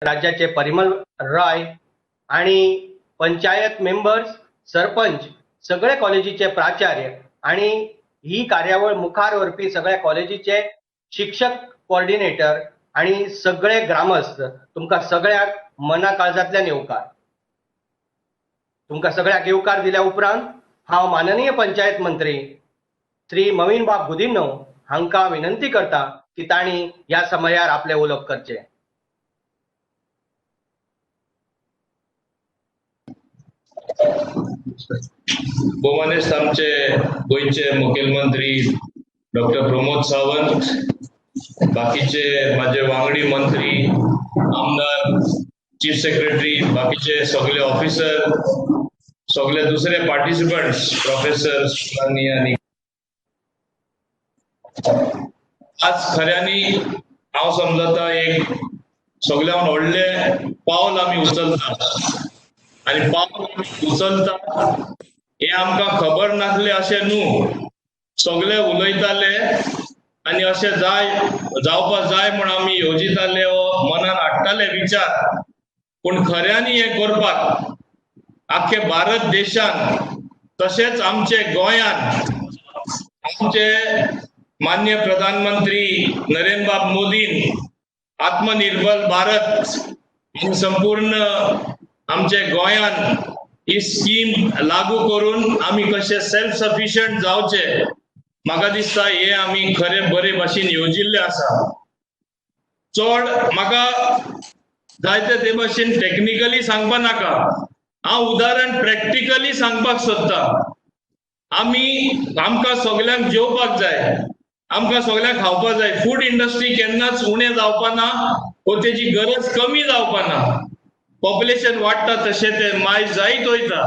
राज्याचे परिमल राय आणि पंचायत मेंबर्स, सरपंच, सगळे कॉलेजीचे प्राचार्य आणि ही कार्यावळ मुखार व्हरपी सगळ्या कॉलेजीचे शिक्षक कोऑर्डिनेटर आणि सगळे ग्रामस्थ, तुमकां सगळ्यांक मना काळजांतल्यान येवकार. तुमकां सगळ्यांक येवकार दिल्या उपरांत हांव माननीय पंचायत मंत्री श्री मवीनबाब गुदिन्हो हांकां विनंती करता की तांणी ह्या समयार आपलें उलोवप करचें. भोवमानेस्त आमचे गोंयचे मुखेलमंत्री डॉक्टर प्रमोद सावंत, बाकीचे माझे वांगडी मंत्री, आमदार, चीफ सेक्रेटरी, बाकीचे सगळे ऑफिसर, सगळे दुसरे पार्टिसिपंट्स, प्रोफेसर आनी आज खऱ्यांनी हांव समजता एक सगळ्यान व्हडलें पावल आमी उचलता आनी पावल आमी उचलता हें आमकां खबर नासलें अशें न्हू. सगळे उलयताले आनी अशें जाय जावपा जाय म्हूण आमी येवजिताले वो मनान हाडटाले विचार, पूण खऱ्यांनी हें करपाक आख्खे भारत देशान तशेंच आमचे गोंयान आमचे मान्य प्रधानमंत्री नरेंद्रबाब मोदीन आत्मनिर्भर भारत संपूर्ण आमचे गोंयान ही स्कीम लागू करून आमी कशे सेल्फ सफिशियंट जावचे, म्हाका दिसता हे आमी खरें बरे भाशेन येवजिल्ले आसा. चड म्हाका जायते ते भाशेन टॅक्निकली सांगपा नाका, हांव उदाहरण प्रॅक्टिकली सांगपाक सोदता. आमी आमकां सगल्यांक जेवपाक जाय, आमकां सगल्यांक खावपाक जाय. फूड इंडस्ट्री केन्नाच उणें जावपा ना वो तेजी गरज कमी जावपा ना. पॉप्युलेशन वाडटा तशें तें मायज जायत वयता.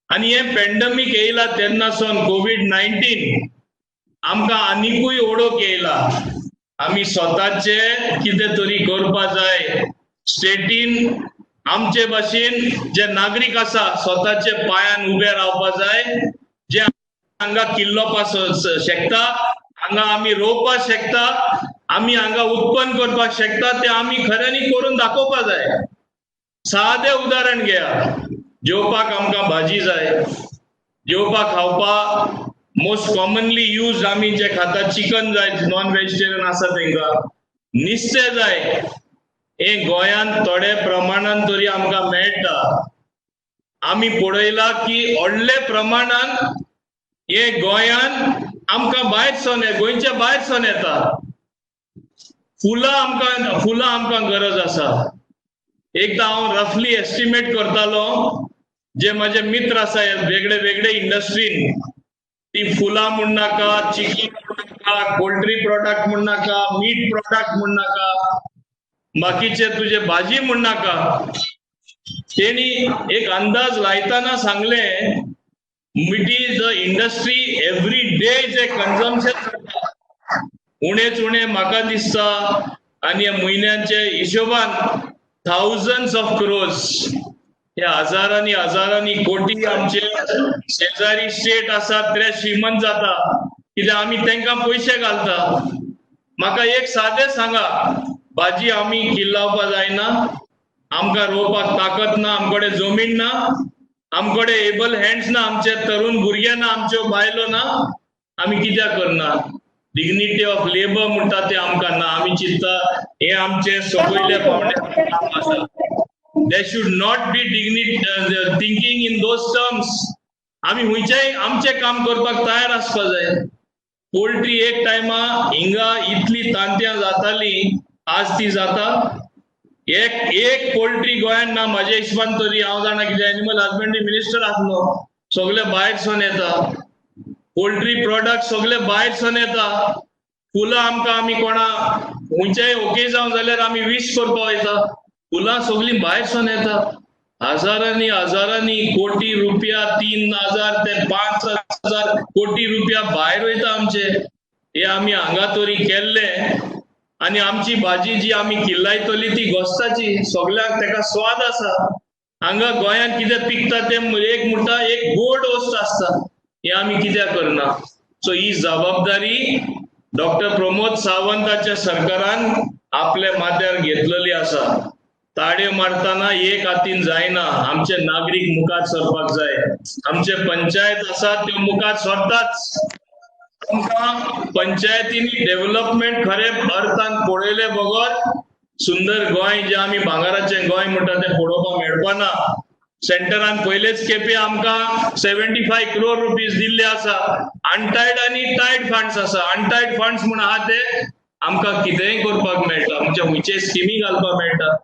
आनी हें पॅन्डमीक येयला तेन्ना सावन कोवीड-19 आमकां आनिकूय ओडोक येयला. आमी स्वताचे कितें तरी करपा जाय. स्टेटीन आमचे भाशेन जे नागरीक आसा स्वताचे पांयान उबे रावपा जाय, जे हांगा किल्लोवपाक शकता, हांगा आमी रोवपाक शकता, आमी हांगा उत्पन्न करपाक शकता, ते आमी खऱ्यांनी करून दाखोवपा जाय. सादें उदाहरण घेया, जेवपाक आमकां भाजी जाय, जेवपाक खावपाक मोस्ट कॉमनली यूज आमी जे खाता चिकन जाय, नॉन व्हेजिटेरियन आसा तेंकां नुस्तें जाय. हें गोंयांत थोडे प्रमाणान तरी आमकां मेळटा. आमी पळयलां की व्हडले प्रमाणान हे गोंयांत आमकां भायर सावन, गोंयच्या भायर सावन येता. फुलां आमकां गरज आसा. एकदां हांव रफली एस्टिमेट करतालो, जे म्हाजे मित्र आसा वेगळे वेगळे इंडस्ट्रीन, ती फुलां म्हूण नाका, चिकन म्हूण नाका, पोल्ट्री प्रोडक्ट म्हूण नाका, मीट प्रोडक्ट म्हूण नाका, बाकीचे तुजे भाजी म्हूण नाका, तेणी एक अंदाज लायतना सांगले meat is the industry every day J consumption जाता उणेच उणें म्हाका दिसता आनी ह्या म्हयन्याचे हिशोबान थावजंड्स ऑफ क्रोर्स, हे हजारांनी हजारांनी कोटी आमचे शेजारी स्टेट आसात ते श्रीमंत जाता कित्याक आमी तांकां पयशे घालता. म्हाका एक सादें सांगा, भाजी आमी किल्लावपा जायना, आमकां रोवपाक ताकद ना, आमकडे जमीन ना, आमकडे एबल हँड्स ना, आमचे तरुण भुरगे ना, आमच्यो बायलो ना, आमी कित्याक करना? डिग्निटी ऑफ लेबर म्हणटा ते आमकां ना. आमी चिंता हे आमचे सगळे पावंड्यार काम आसा. There should not be dignity thinking in those terms. आमी खंयच्याय आमचें काम करपाक तयार आसपा जाय. पोल्ट्री एक टायमा हिंगा इतली तांतयां जाताली, आज ती जाता एक एक पोल्ट्री गोंयांत ना. म्हाज्या हिशोबान तरी हांव जाणा कितें एनिमल हजबंडरी मिनिस्टर आसलो, सगळे भायर सावन येता पोल्ट्री प्रोडक्ट, सगळे भायर सावन येता. फुलां आमकां आमी कोणा खंयच्याय ओकेजांव जाल्यार आमी वीश करपा वयता, फुलां सगळीं भायर सावन येता. हजारांनी हजारांनी कोटी रुपया, 3,000 ते 5,000 कोटी रुपया भायर वयता आमचे. हे आमी हांगा तरी केल्ले आनी आमची भाजी जी आमी किल्लायतली ती गोस्ताची, सगळ्यांक तेका स्वाद आसा. हांगा गोंयांत कितें पिकता तें एक म्हणटा एक गोड वस्त आसता, हें आमी कित्याक करना? सो ही जबाबदारी डॉक्टर प्रमोद सावंताच्या सरकारान आपल्या माथ्यार घेतलेली आसा. ताळयो मारतना एक हातीन जायना, आमचे नागरीक मुखार सरपाक जाय, आमचे पंचायत आसा त्यो मुखार सरताच. आमकां पंचायतींनी डेव्हलपमेंट खरे अर्थान पळयले बगर सुंदर गोंय जे आमी भांगराचें गोंय म्हणटा तें पळोवपाक मेळपाना. सेंटरान पयलेच खेपे आमकां 75 crore rupees दिल्ले आसा. अनटायड आनी टायड फंड्स आसा. अनटायड फंड्स म्हूण आहा ते आमकां कितेंय करपाक मेळटा, म्हणजे खंयचे स्किमी घालपाक मेळटा.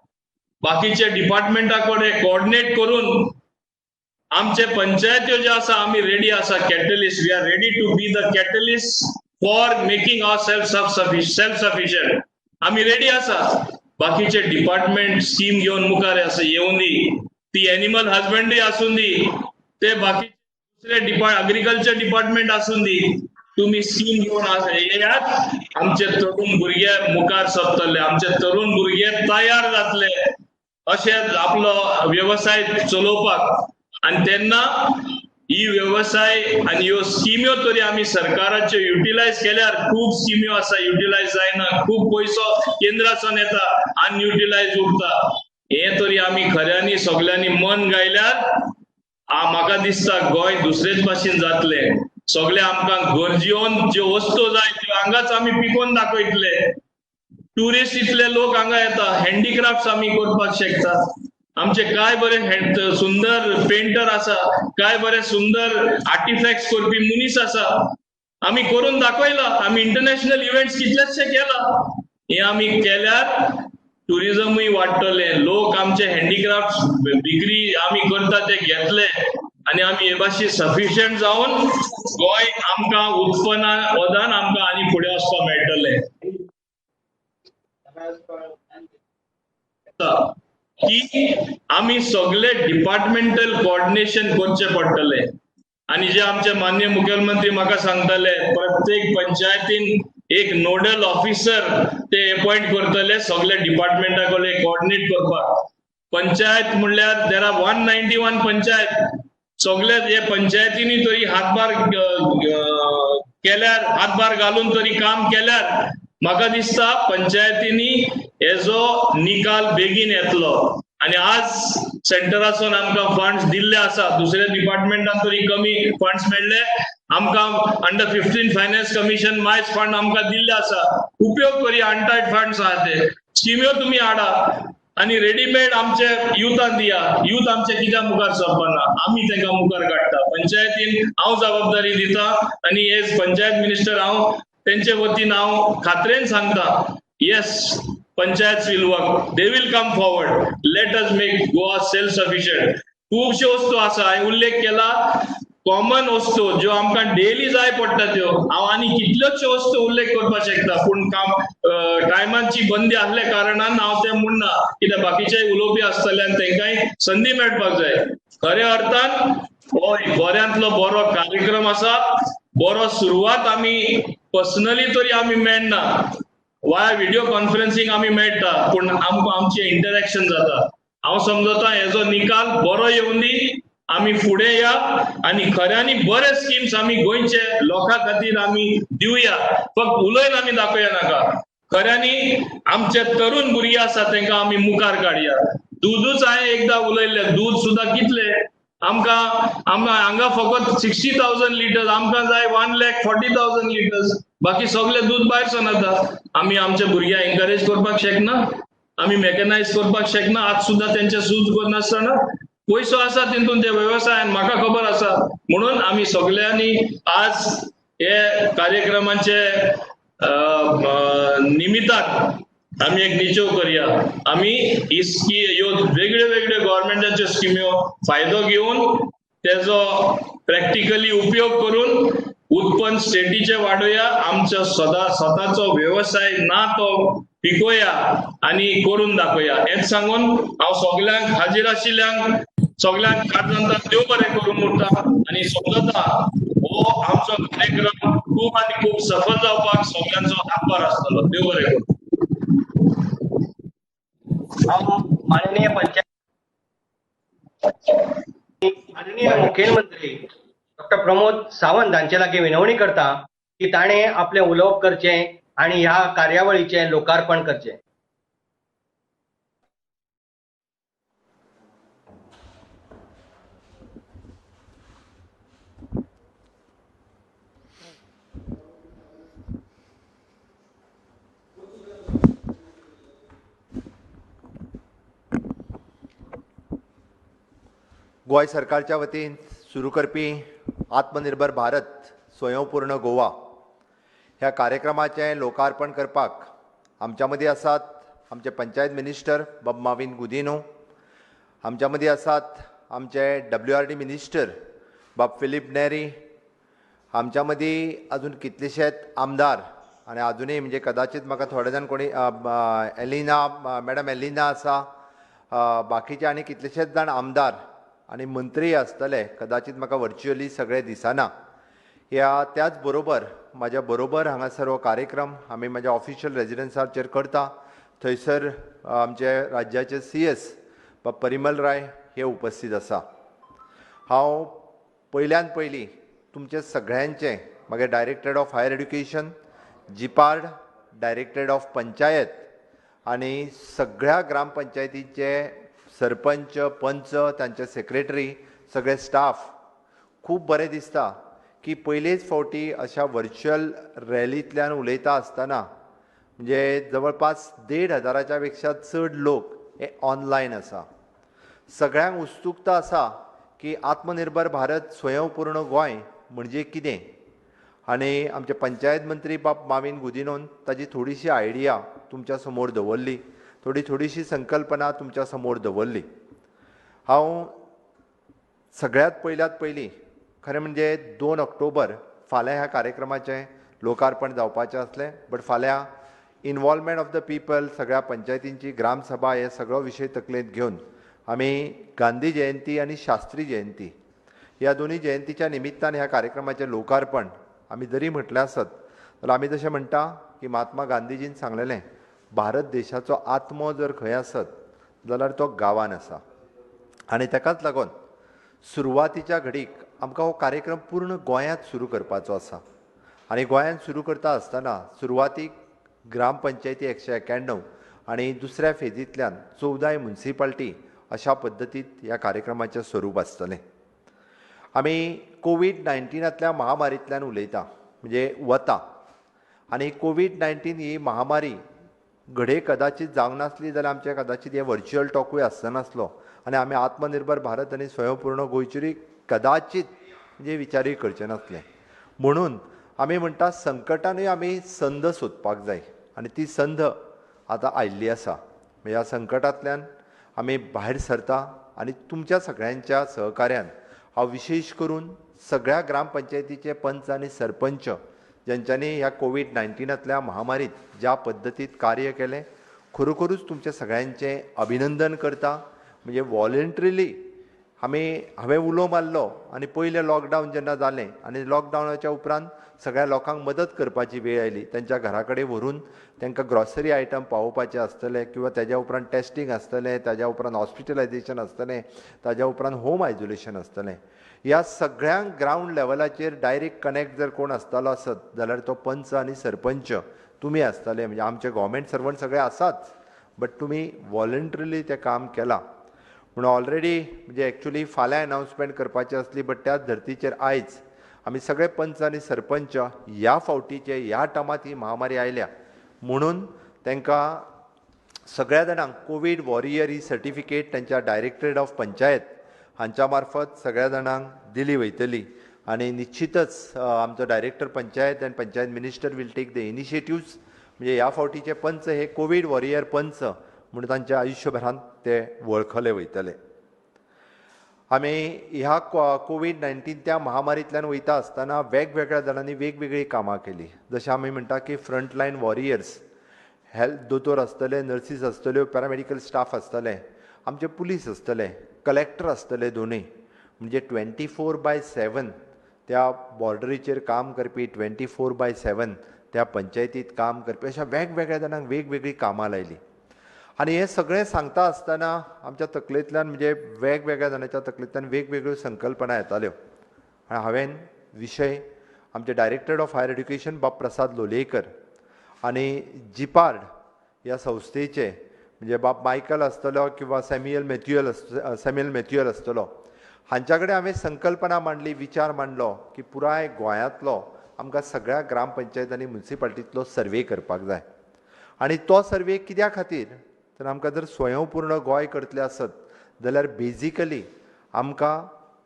बाकीचे डिपार्टमेंटा कडेन कोऑर्डिनेट करून आमचे पंचायत्यो ज्यो आसा आमी रेडी आसा. Catalyst, we are ready to be the catalyst for making our self sufficient. आमी रेडी आसा. बाकीचे डिपार्टमेंट स्कीम घेवन मुखार आसा येवन दी, ती एनिमल हजबंडरी आसूं दी, ते बाकी दुसरे अग्रिकल्चर डिपार्टमेंट आसूं दी, तुमी स्कीम घेवन येयात. आमचे तरुण भुरगे मुखार सरतले, आमचे तरुण भुरगे तयार जातले अशे आपलो वेवसाय चलोवपाक. आनी तेन्ना ही वेवसाय आनी ह्यो स्किम्यो तरी आमी सरकाराच्यो युटिलायज केल्यार, खूब स्किम्यो आसा युटिलायज जायना, खूब पयसो केंद्रासून येता अनयुटिलायज उरता. हे तरी आमी खऱ्यांनी सगळ्यांनी मन गायल्यार म्हाका दिसता गोंय दुसरेच भाशेन जातले. सगळे आमकां गरजेवन ज्यो वस्तू जाय त्यो हांगाच आमी पिकोवन दाखयतले. ट्युरिस्ट इतले लोक हांगा येता, हँडीक्राफ्ट आमी करपाक शकता. आमचे काय बरे सुंदर पेंटर आसा, काय बरे सुंदर आर्टिफॅक्ट्स करपी मनीस आसा, आमी करून दाखयला. आमी इंटरनॅशनल इव्हेंट्स कितलेशे केला. हे आमी केल्यार ट्युरिजमूय वाडटले, लोक आमचे हँडीक्राफ्ट विक्री आमी करता ते घेतले आनी आमी हे भाशेन सफिशियंट जावन गोंय आमकां उत्पन्न वदान आमकां आनी फुडें वचपाक मेळटलें. की आमी सगळे डिपार्टमेंटल कोऑर्डिनेशन करचें पडटलें. आनी जे आमचे माननीय मुख्यमंत्री म्हाका सांगताले, प्रत्येक पंचायतीन एक नोडल ऑफिसर ते अपॉइंट करतले सगळे डिपार्टमेंटा कडेन कोऑर्डिनेट करपाक. पंचायत म्हणल्यार there are 191 panchayat. सगळे हे पंचायतींनी तरी हातभार केल्यार, हातभार घालून तरी काम केल्यार म्हाका दिसता पंचायतींनी हेजो निकाल बेगीन येतलो. आनी आज सेंटरासून आमकां फंड्स दिल्ले आसा, दुसऱ्या डिपार्टमेंटान तरी कमी फंड्स मेळ्ळे, आमकां under 15 finance commission MICE fund आमकां दिल्ले आसा. उपयोग करी अनटायड फंड्स आहा ते, स्किम्यो तुमी हाडा आनी रेडीमेड आमचे युथान दिया. युथ आमचे कित्याक मुखार सरपाना, आमी तांकां मुखार काडटा. पंचायतीन हांव जबाबदारी दिता आनी एज पंचायत मिनिस्टर हांव तेंचे वतीन हांव खात्रेन सांगता, yes, panchayat will work, they will come forward. Let us make Goa self sufficient. खुबश्यो वस्तू आसा, हांवें उल्लेख केला कॉमन वस्तू ज्यो आमकां डेली जाय पडटा त्यो. हांव आनी कितल्योचश्यो वस्तू उल्लेख करपाक शकता, पूण काम टायमाची बंदी आसल्या कारणान हांव तें म्हणना, कित्याक बाकीचे उलोवपी आसतले आनी तांकांय संदी मेळपाक जाय. खऱ्या अर्थान हो बऱ्यांतलो बरो कार्यक्रम आसा, बरो सुरवात आमी पर्सनली तरी आमी मेळना, वाया व्हिडिओ कॉन्फरन्सिंग आमी मेळटा, पूण आमकां आमचें इंटरेक्शन जाता. हांव समजता हेजो निकाल बरो येवन दी, आमी फुडें या आनी खऱ्यांनी बरे स्किम्स आमी गोंयचे लोकां खातीर आमी दिवया. फक्त उलोवन आमी दाखोवया नाका, खऱ्यांनी आमचे तरुण भुरगे आसा तांकां आमी मुखार काडया. दुदूच हांवें एकदां उलयल्लें, दूद सुद्दां कितले आमकां हांगा फकत 60,000 लिटर्स, आमकां जाय 1,40,000 लिटर्स, बाकी सगळे दूद भायर सून येता. आमी आमच्या भुरग्यांक एनकरेज करपाक शकना, आमी मेकनायज करपाक शकना. आज सुद्दां तेंचे सूज करनासतना पयसो आसा तितून ते वेवसायान म्हाका खबर आसा. म्हणून आमी सगळ्यांनी आज हे कार्यक्रमाचे निमित्तान आमी एक निचेव करया. आमी ही ह्यो वेगळ्यो वेगळ्यो गव्हर्मेंटाच्यो स्किम्यो फायदो घेवन तेजो प्रॅक्टिकली उपयोग करून उत्पन्न स्टेटीचे वाडोवया, आमचो स्वताचो वेवसाय ना तो पिकोवया आनी करून दाखोवया. हेंच सांगून हांव सगल्यांक हाजीर आशिल्ल्यांक सगल्यांक काळजांत देव बरें करूंक उरता आनी समजता हो आमचो कार्यक्रम खूब आनी खूब सफल जावपाक सगल्यांचो हातभार आसतलो. देव बरें करूं. हांव माननीय पंचायत माननीय मुखेलमंत्री डॉक्टर प्रमोद सावंत हांचे लागीं विनवणी करता की ताणें आपलें उलोवप करचें आनी ह्या कार्यावळीचें लोकार्पण करचें. गोंय सरकारच्या वतीन सुरू करपी आत्मनिर्भर भारत स्वयंपूर्ण गोवा ह्या कार्यक्रमाचें लोकार्पण करपाक आमच्या मदीं आसात आमचे पंचायत मिनिस्टर बाब माविन गुदिन्हो, आमच्या मदीं आसात आमचे WRD minister बाब फिलीप नेरी, आमच्या मदीं अजून कितलेशेच आमदार आनी अजुनूय म्हणजे कदाचित म्हाका थोडे जाण कोणी एलिना, मॅडम एलिना आसा, बाकीचे आनी कितलेशेच जाण आमदार आनी मंत्रीय आसतले, कदाचित म्हाका वर्च्युअली सगळे दिसना. ह्या त्याच बरोबर म्हाज्या बरोबर हांगासर हो कार्यक्रम आमी म्हाज्या ऑफिशियल रेजिडन्साचेर करता. थंयसर आमचे राज्याचे CS बाब परिमल राय हे उपस्थित आसा. हांव पयल्यान पयलीं तुमचे सगळ्यांचें मागीर directorate of higher education, JIPARD, directorate of panchayat आनी सगळ्या ग्रामपंचायतीचे सरपंच, पंच, तांचे सेक्रेटरी, सगळे स्टाफ, खूब बरें दिसता की पयलेच फावटी अशा वर्च्युअल रॅलींतल्यान उलयता आसतना म्हणजे जवळपास 1,500 पेक्षा चड लोक हे ऑनलायन आसा. सगळ्यांक उत्सुकता आसा की आत्मनिर्भर भारत स्वयंपूर्ण गोंय म्हणजे कितें, आनी आमचे पंचायत मंत्री बाब माविन गुदिन्होन ताजी थोडीशी आयडिया तुमच्या समोर दवरली, थोडीशी संकल्पना तुमच्या समोर दवरली. हांव सगळ्यांत पयल्यात पयलीं खरें म्हणजे 2 ऑक्टोबर फाल्यां ह्या कार्यक्रमाचें लोकार्पण जावपाचें आसलें, बट फाल्यां इनवॉल्वमेंट ऑफ the people, सगळ्या पंचायतींची ग्रामसभा हे सगळो विशय तकलेंत घेवन आमी गांधी जयंती आनी शास्त्री जयंती ह्या दोनूय जयंतीच्या निमित्तान ह्या कार्यक्रमाचें लोकार्पण आमी जरी म्हटलें आसत जाल्यार आमी तशें म्हणटा की महात्मा गांधीजीन सांगलेलें, भारत देशाचो आत्मो जर खंय आसत जाल्यार तो गांवान आसा. आनी ताकाच लागून सुरवातीच्या घडीक आमकां हो कार्यक्रम पूर्ण गोंयांत सुरू करपाचो आसा. आनी गोंयांत सुरू करता आसतना सुरवातीक ग्रामपंचायती 191 आनी दुसऱ्या फेजींतल्यान 14 मुन्सिपाल्टी अशा पद्दतीत ह्या कार्यक्रमाचें स्वरूप आसतलें. आमी कोवीड-19 महामारींतल्यान उलयता म्हणजे वता, आनी कोवीड-19 ही महामारी घडये कदाचित जावंक नासली जाल्यार आमचें कदाचित हे वर्च्युअल टॉकूय आसनासलो आनी आमी आत्मनिर्भर भारत आनी स्वयंपूर्ण गोंयचेरूय कदाचित म्हणजे विचारूय करचे नासले. म्हणून आमी म्हणटा संकटानूय आमी संद सोदपाक जाय आनी ती संद आतां आयिल्ली आसा. ह्या संकटांतल्यान आमी भायर सरता आनी तुमच्या सगळ्यांच्या सहकार्यान हांव विशेश करून सगळ्या ग्रामपंचायतीचे पंच आनी सरपंच ज्यांच्यांनी ह्या कोवीड-19 महामारीत ज्या पद्दतीत कार्य केलें, खरोखरूच तुमच्या सगळ्यांचें अभिनंदन करता. म्हणजे वॉलंट्रिली हांवें उलो मारलो आनी पयलें लॉकडावन जेन्ना जालें आनी लॉकडावनाच्या उपरांत सगळ्या लोकांक मदत करपाची वेळ आयली, तांच्या घरा कडेन व्हरून तांकां ग्रॉसरी आयटम पावोवपाचे आसतले किंवा ताज्या उपरांत टेस्टींग आसतलें, ताज्या उपरांत हॉस्पिटलायझेशन आसतलें, ताज्या उपरांत होम आयसोलेशन आसतलें. ह्या सगळ्यांक ग्रावंड लेवलाचेर डायरेक्ट कनेक्ट जर कोण आसतालो आसत जाल्यार तो पंच आनी सरपंच तुमी आसतले. म्हणजे आमचे गव्हर्मेंट सर्वंट सगळे आसाच, बट तुमी वॉलंट्रिली तें काम केलां. म्हणून ऑलरेडी म्हणजे एक्चुली फाल्यां अनावन्समेंट करपाची आसली, बट त्याच धर्तीचेर आयज आमी सगळे पंच आनी सरपंच ह्या फावटीचे ह्या टर्मांत ही महामारी आयल्या म्हणून तांकां सगळ्या जाणांक कोवीड वॉरियर ही सर्टिफिकेट तांच्या डायरेक्टरेट ऑफ पंचायत हांच्या मार्फत सगळ्या जाणांक दिली वयतली. आनी निश्चितच आमचो director panchayat आनी panchayat minister will take the initiatives. म्हणजे ह्या फावटीचे पंच हे कोवीड वॉरियर पंच म्हणून तांच्या आयुश्यभरांत ते वळखले वयतले. आमी ह्या कोवीड-19 त्या महामारींतल्यान वयता आसतना वेगवेगळ्या जाणांनी वेगवेगळीं कामां केली. जशें आमी म्हणटा की फ्रंटलायन वॉरियर्स, हेल्थ दोतोर आसतले, नर्सीस आसतल्यो, पॅरामेडिकल स्टाफ आसतले, आमचे पुलीस आसतले, कलेक्टर आसतले, दोनूय म्हणजे 24/7 त्या बॉर्डरीचेर काम करपी, 24/7 त्या पंचायतीत काम करपी, अशा वेगवेगळ्या जाणांक वेगवेगळीं कामां लायलीं. आनी हें सगळें सांगता आसतना आमच्या तकलेंतल्यान म्हणजे वेगवेगळ्या जाणांच्या तकलेंतल्यान वेगवेगळ्यो संकल्पना येताल्यो. आनी हांवें विशय आमचे डायरेक्टर ऑफ हायर एड्युकेशन बाब प्रसाद लोलयेकर आनी जिपार्ड ह्या संस्थेचे म्हणजे बाब मायकल आसतलो किंवा सॅम्युअल मॅथ्युअल आसतलो, हांच्या कडेन हांवें संकल्पना मांडली, विचार मांडलो की पुराय गोंयांतलो आमकां सगळ्या ग्रामपंचायत आनी मुन्सिपाल्टींतलो सर्वे करपाक जाय. आनी तो सर्वे कित्या खातीर तर आमकां जर स्वयंपूर्ण गोंय करतले आसत जाल्यार बेजिकली आमकां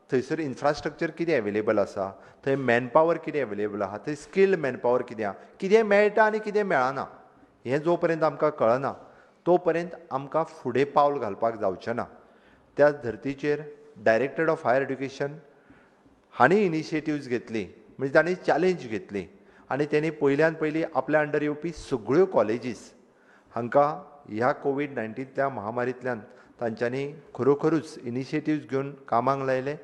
थंयसर इन्फ्रास्ट्रक्चर कितें एवेलेबल आसा, थंय मॅनपावर कितें एवेलेबल आहा, थंय स्किल्ड मॅनपावर कितें आहा, कितें मेळटा आनी कितें मेळना हें जो पर्यंत आमकां कळना तो पर्यंत आमकां फुडें पावल घालपाक जावचें ना. त्या धर्तीचेर डायरेक्टरेट ऑफ हायर एड्युकेशन हांणी इनिशिएटिव्ज घेतली, म्हणजे तांणी चॅलेंज घेतली आनी तेणी पयल्यान पयलीं आपल्या अंडर येवपी सगळ्यो कॉलेजीस हांकां ह्या कोवीड-19तल्या महामारींतल्यान तांच्यांनी खरोखरूच इनिशिएटिव्ज घेवन कामाक लायले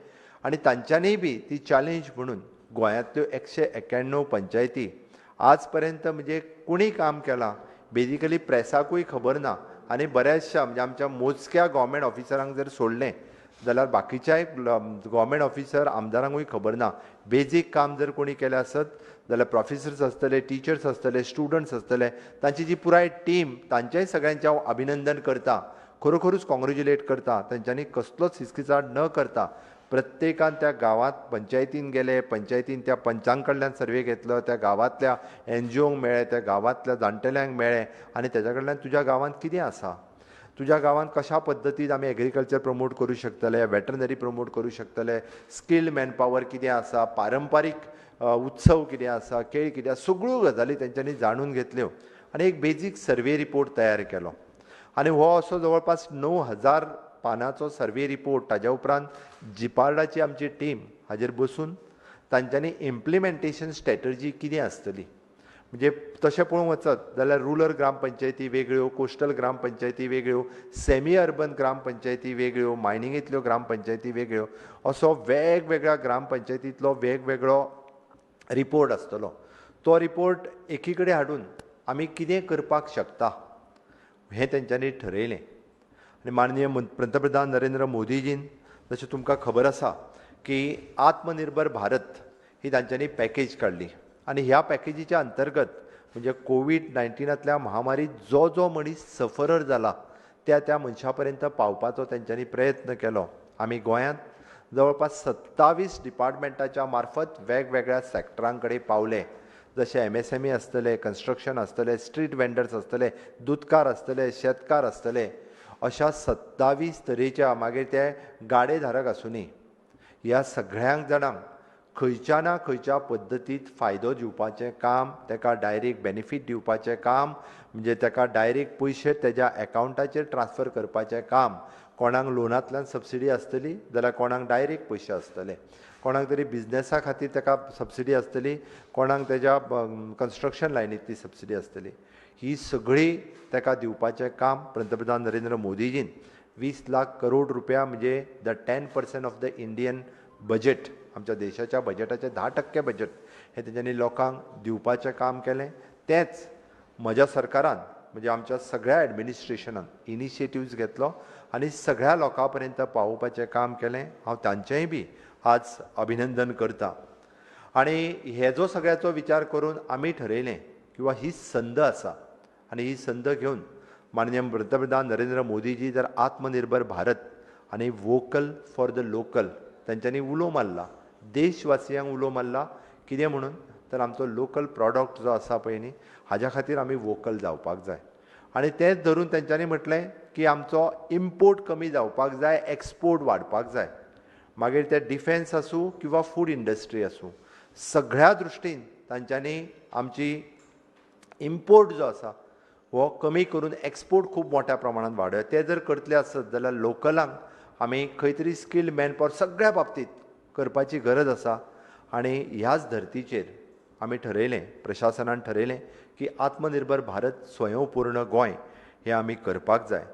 आनी तांच्यांनीय बी ती चॅलेंज म्हणून गोंयांतल्यो 191 पंचायती आज पर्यंत म्हणजे कोणी काम केलां बेजिकली प्रेसाकूय खबर ना आनी बऱ्याचशा म्हणजे आमच्या मोजक्या गव्हर्मेंट ऑफिसरांक जर सोडलें जाल्यार बाकीच्याय गव्हर्मेंट ऑफिसर आमदारांकूय खबर ना. बेजीक काम जर कोणी केलें आसत जाल्यार प्रोफेसर्स आसतले, टिचर्स आसतले, स्टुडंट्स आसतले, तांची जी पुराय टीम तांचेय सगळ्यांचें हांव अभिनंदन करता, खरोखरूच कॉंग्रेच्युलेट करता. तांच्यांनी कसलोच हिचकिचाट न करता प्रत्येकान त्या गांवांत पंचायतीन गेले, पंचायतीन त्या पंचां कडल्यान सर्वे घेतलो, त्या गांवांतल्या एनजीओंक मेळ्ळे, त्या गांवांतल्या जाणटेल्यांक मेळ्ळे आनी तेज्या कडल्यान तुज्या गांवांत कितें आसा, तुज्या गांवांत कशा पद्दतीन आमी एग्रीकल्चर प्रमोट करूं शकतले, वेटरनरी प्रमोट करूं शकतले, स्किल्ड मॅनपावर कितें आसा, पारंपारीक उत्सव कितें आसा, खेळ कितें आसा, सगळ्यो गजाली तेंच्यांनी जाणून घेतल्यो आनी एक बेजीक सर्वे रिपोर्ट तयार केलो. आनी हो असो जवळपास 9000 पानाचो सर्वे रिपोर्ट, ताज्या उपरांत जिपार्डाची आमची टीम हाजेर बसून तांच्यांनी इम्प्लिमेंटेशन स्ट्रॅटर्जी कितें आसतली, म्हणजे तशें पळोवंक वचत जाल्यार रुरल ग्रामपंचायती वेगळ्यो, कोस्टल ग्रामपंचायती वेगळ्यो, सेमी अर्बन ग्रामपंचायती वेगळ्यो, मायनिंगेंतल्यो ग्रामपंचायती वेगळ्यो, असो वेगवेगळ्या ग्रामपंचायतींतलो वेगवेगळो रिपोर्ट आसतलो. तो रिपोर्ट एकी कडेन हाडून आमी कितें करपाक शकता हें तेंच्यांनी ठरयलें. आनी माननीय पंतप्रधान नरेंद्र मोदीजीन जशें तुमकां खबर आसा की आत्मनिर्भर भारत ही तांच्यांनी पॅकेज काडली आनी ह्या पॅकेजीच्या अंतर्गत म्हणजे कोवीड-19तल्या महामारीत जो जो मनीस सफरर जाला त्या त्या मनशा पर्यंत पावपाचो तेंच्यांनी प्रयत्न केलो. आमी गोंयांत जवळपास 27 डिपार्टमेंटाच्या मार्फत वेगवेगळ्या सॅक्टरां कडेन पावले, जशें MSME आसतले, कन्स्ट्रक्शन आसतले, स्ट्रीट वेंडर्स आसतले, दुदकार आसतले, शेतकार आसतले, अशा 27 तरेच्या, मागीर ते गाडेधारक आसुनी, ह्या सगळ्यांक जाणांक खंयच्या ना खंयच्या पद्दतीत फायदो दिवपाचें काम, ताका डायरेक्ट बेनिफीट दिवपाचें काम, म्हणजे ताका डायरेक्ट पयशे तेज्या एकावंटाचेर ट्रान्सफर करपाचें काम, कोणाक लोनांतल्यान सबसिडी आसतली जाल्यार कोणाक डायरेक्ट पयशे आसतले, कोणाक तरी बिजनेसा खातीर ताका सबसिडी आसतली, कोणाक तेज्या कन्स्ट्रक्शन लायनींतली सबसिडी आसतली, ही सगळी ताका दिवपाचें काम पंतप्रधान नरेंद्र मोदीजीन 20 लाख करोड रुपया म्हणजे the 10% of the Indian budget, आमच्या देशाच्या बजेटाचें 10% बजेट हें तेंच्यांनी लोकांक दिवपाचें काम केलें. तेंच म्हज्या सरकारान म्हणजे आमच्या सगळ्या एडमिनिस्ट्रेशनान इनिशिएटिव्ज घेतलो आनी सगळ्या लोकां पर्यंत पावोवपाचें काम केलें. हांव तांचेंय बी आज अभिनंदन करता. आनी हेजो सगळ्याचो विचार करून आमी ठरयलें किंवा ही संद आसा आनी ही संद घेवन माननीय पंतप्रधान नरेंद्र मोदीजी जर आत्मनिर्भर भारत आनी वोकल फॉर the local तांच्यांनी उलो मारला, देशवासियांक उलो मारला, कितें म्हणून तर आमचो लोकल प्रॉडक्ट जो आसा पळय न्ही हाज्या खातीर आमी वोकल जावपाक जाय. आनी तेंच धरून तेंच्यांनी म्हटलें की आमचो इम्पोर्ट कमी जावपाक जाय, एक्सपोर्ट वाडपाक जाय, मागीर ते डिफेन्स आसूं किंवा फूड इंडस्ट्री आसूं, सगळ्या दृश्टीन तांच्यांनी आमची इम्पोर्ट जो आसा हो कमी करून एक्सपोर्ट खूब मोठ्या प्रमाणात वाडोवया. ते जर करतले आसत जाल्यार लोकलांक आमी खंय तरी स्किल्ड मॅनपावर सगळ्या बाबतींत करपाची गरज आसा. आनी ह्याच धर्तीचेर आमी ठरयलें, प्रशासनान ठरयलें की आत्मनिर्भर भारत स्वयंपूर्ण गोंय हें आमी करपाक जाय.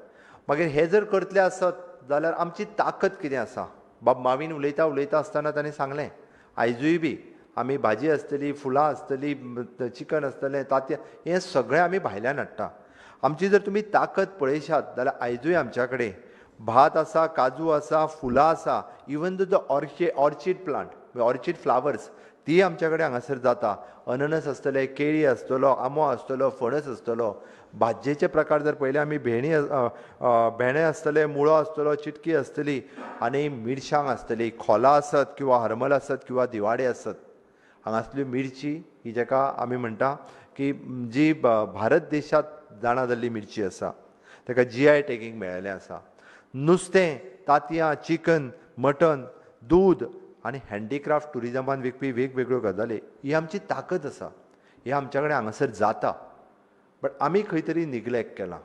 मागीर हें जर करतले आसत जाल्यार आमची ताकद कितें आसा, बाब मावीन उलयता उलयता आसतना ताणें सांगलें आयजूय बी आमी भाजी आसतली, फुलां आसतली, चिकन आसतलें, तांतयां, हें सगळें आमी भायल्यान हाडटा. आमची जर तुमी ताकद पळयशात जाल्यार आयजूय आमच्या कडेन भात आसा, काजू आसा, फुलां आसा, even the orchid plant, orchid flowers ती आमच्या कडेन हांगासर जाता. अननस आसतले, केळी आसतलो, आंबो आसतलो, फणस आसतलो, भाजयेचे प्रकार जर पळयले आमी भेणी भेंडे आसतले, मुळो आसतलो, चिटकी आसतली आनी मिरसांग आसतली, खोला आसत किंवा हरमल आसत किंवा दिवाडे आसत, हांगासली मिरची ही जाका आमी म्हणटा की जी भारत देशांत जाणा जाल्ली मिरची आसा, ताका GI tagging मेळिल्लें आसा. नुस्तें, तांतयां, चिकन मटन, दूद आनी हँडीक्राफ्ट ट्युरिजमान विकपी वेगवेगळ्यो गजाली ही आमची ताकद आसा. हे आमच्या कडेन हांगासर जाता, बट आमी खंय तरी निग्लेक्ट केलां,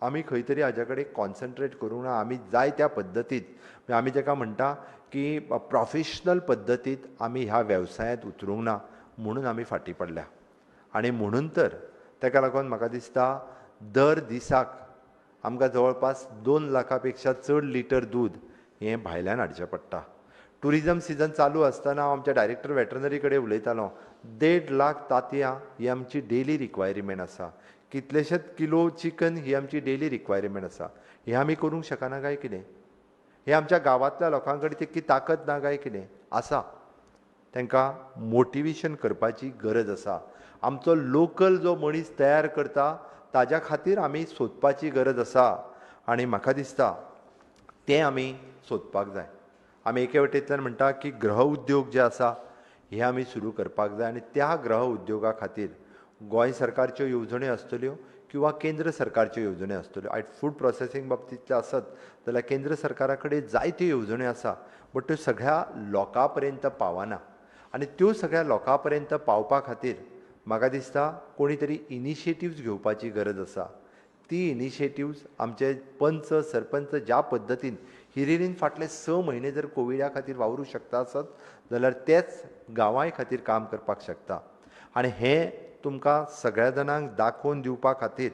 आमी खंय तरी हाज्या कडेन कॉन्सन्ट्रेट करूंक ना. आमी जाय त्या पद्दतीत, आमी ताका म्हणटा की प्रोफेशनल पद्दतीत आमी ह्या वेवसायांत उतरूंक ना, म्हणून आमी फाटीं पडल्या. आनी म्हणून तर ताका लागून म्हाका दिसता दर दिसाक आमकां जवळपास 2 लाखां पेक्षा चड लिटर दूद हें भायल्यान हाडचें पडटा. ट्युरिजम सिजन चालू आसतना हांव आमच्या डायरेक्टर वेटरनरी कडेन उलयतालो, 1.5 लाख तांतयां ही आमची डेली रिक्वायरमेंट आसा, कितलेशेच किलो चिकन ही आमची डेली रिक्वायरमेंट आसा. हें आमी करूंक शकना काय कितें? हें आमच्या गांवांतल्या लोकां कडेन तितकी ताकद ना काय कितें आसा? तांकां मोटिवेशन करपाची गरज आसा. आमचो लोकल जो मनीस तयार करता ताज्या खातीर आमी सोदपाची गरज आसा आनी म्हाका दिसता तें आमी सोदपाक जाय. आमी एके वटेंतल्यान म्हणटा की गृह उद्योग जे आसा हे आमी सुरू करपाक जाय आनी त्या गृह उद्योगा खातीर गोंय सरकारच्यो येवजण्यो आसतल्यो किंवा केंद्र सरकारच्यो येवजण्यो आसतल्यो. आयज फूड प्रोसेसींग बाबतींतलें आसत जाल्यार केंद्र सरकारा कडेन जायत्यो येवजण्यो आसा, बट त्यो सगळ्या लोकां पर्यंत पावना आनी त्यो सगळ्या लोकां पर्यंत पावपा खातीर म्हाका दिसता कोणी तरी इनिशिएटिव्स घेवपाची गरज आसा. ती इनिशिएटिव्स आमचे पंच सरपंच ज्या पद्दतीन हिरिरीन फाटले 6 म्हयने जर कोविडा खातीर वावरूं शकता आसत जाल्यार तेच गांवांय खातीर काम करपाक शकता. आनी हें तुमकां सगळ्या जाणांक दाखोवन दिवपा खातीर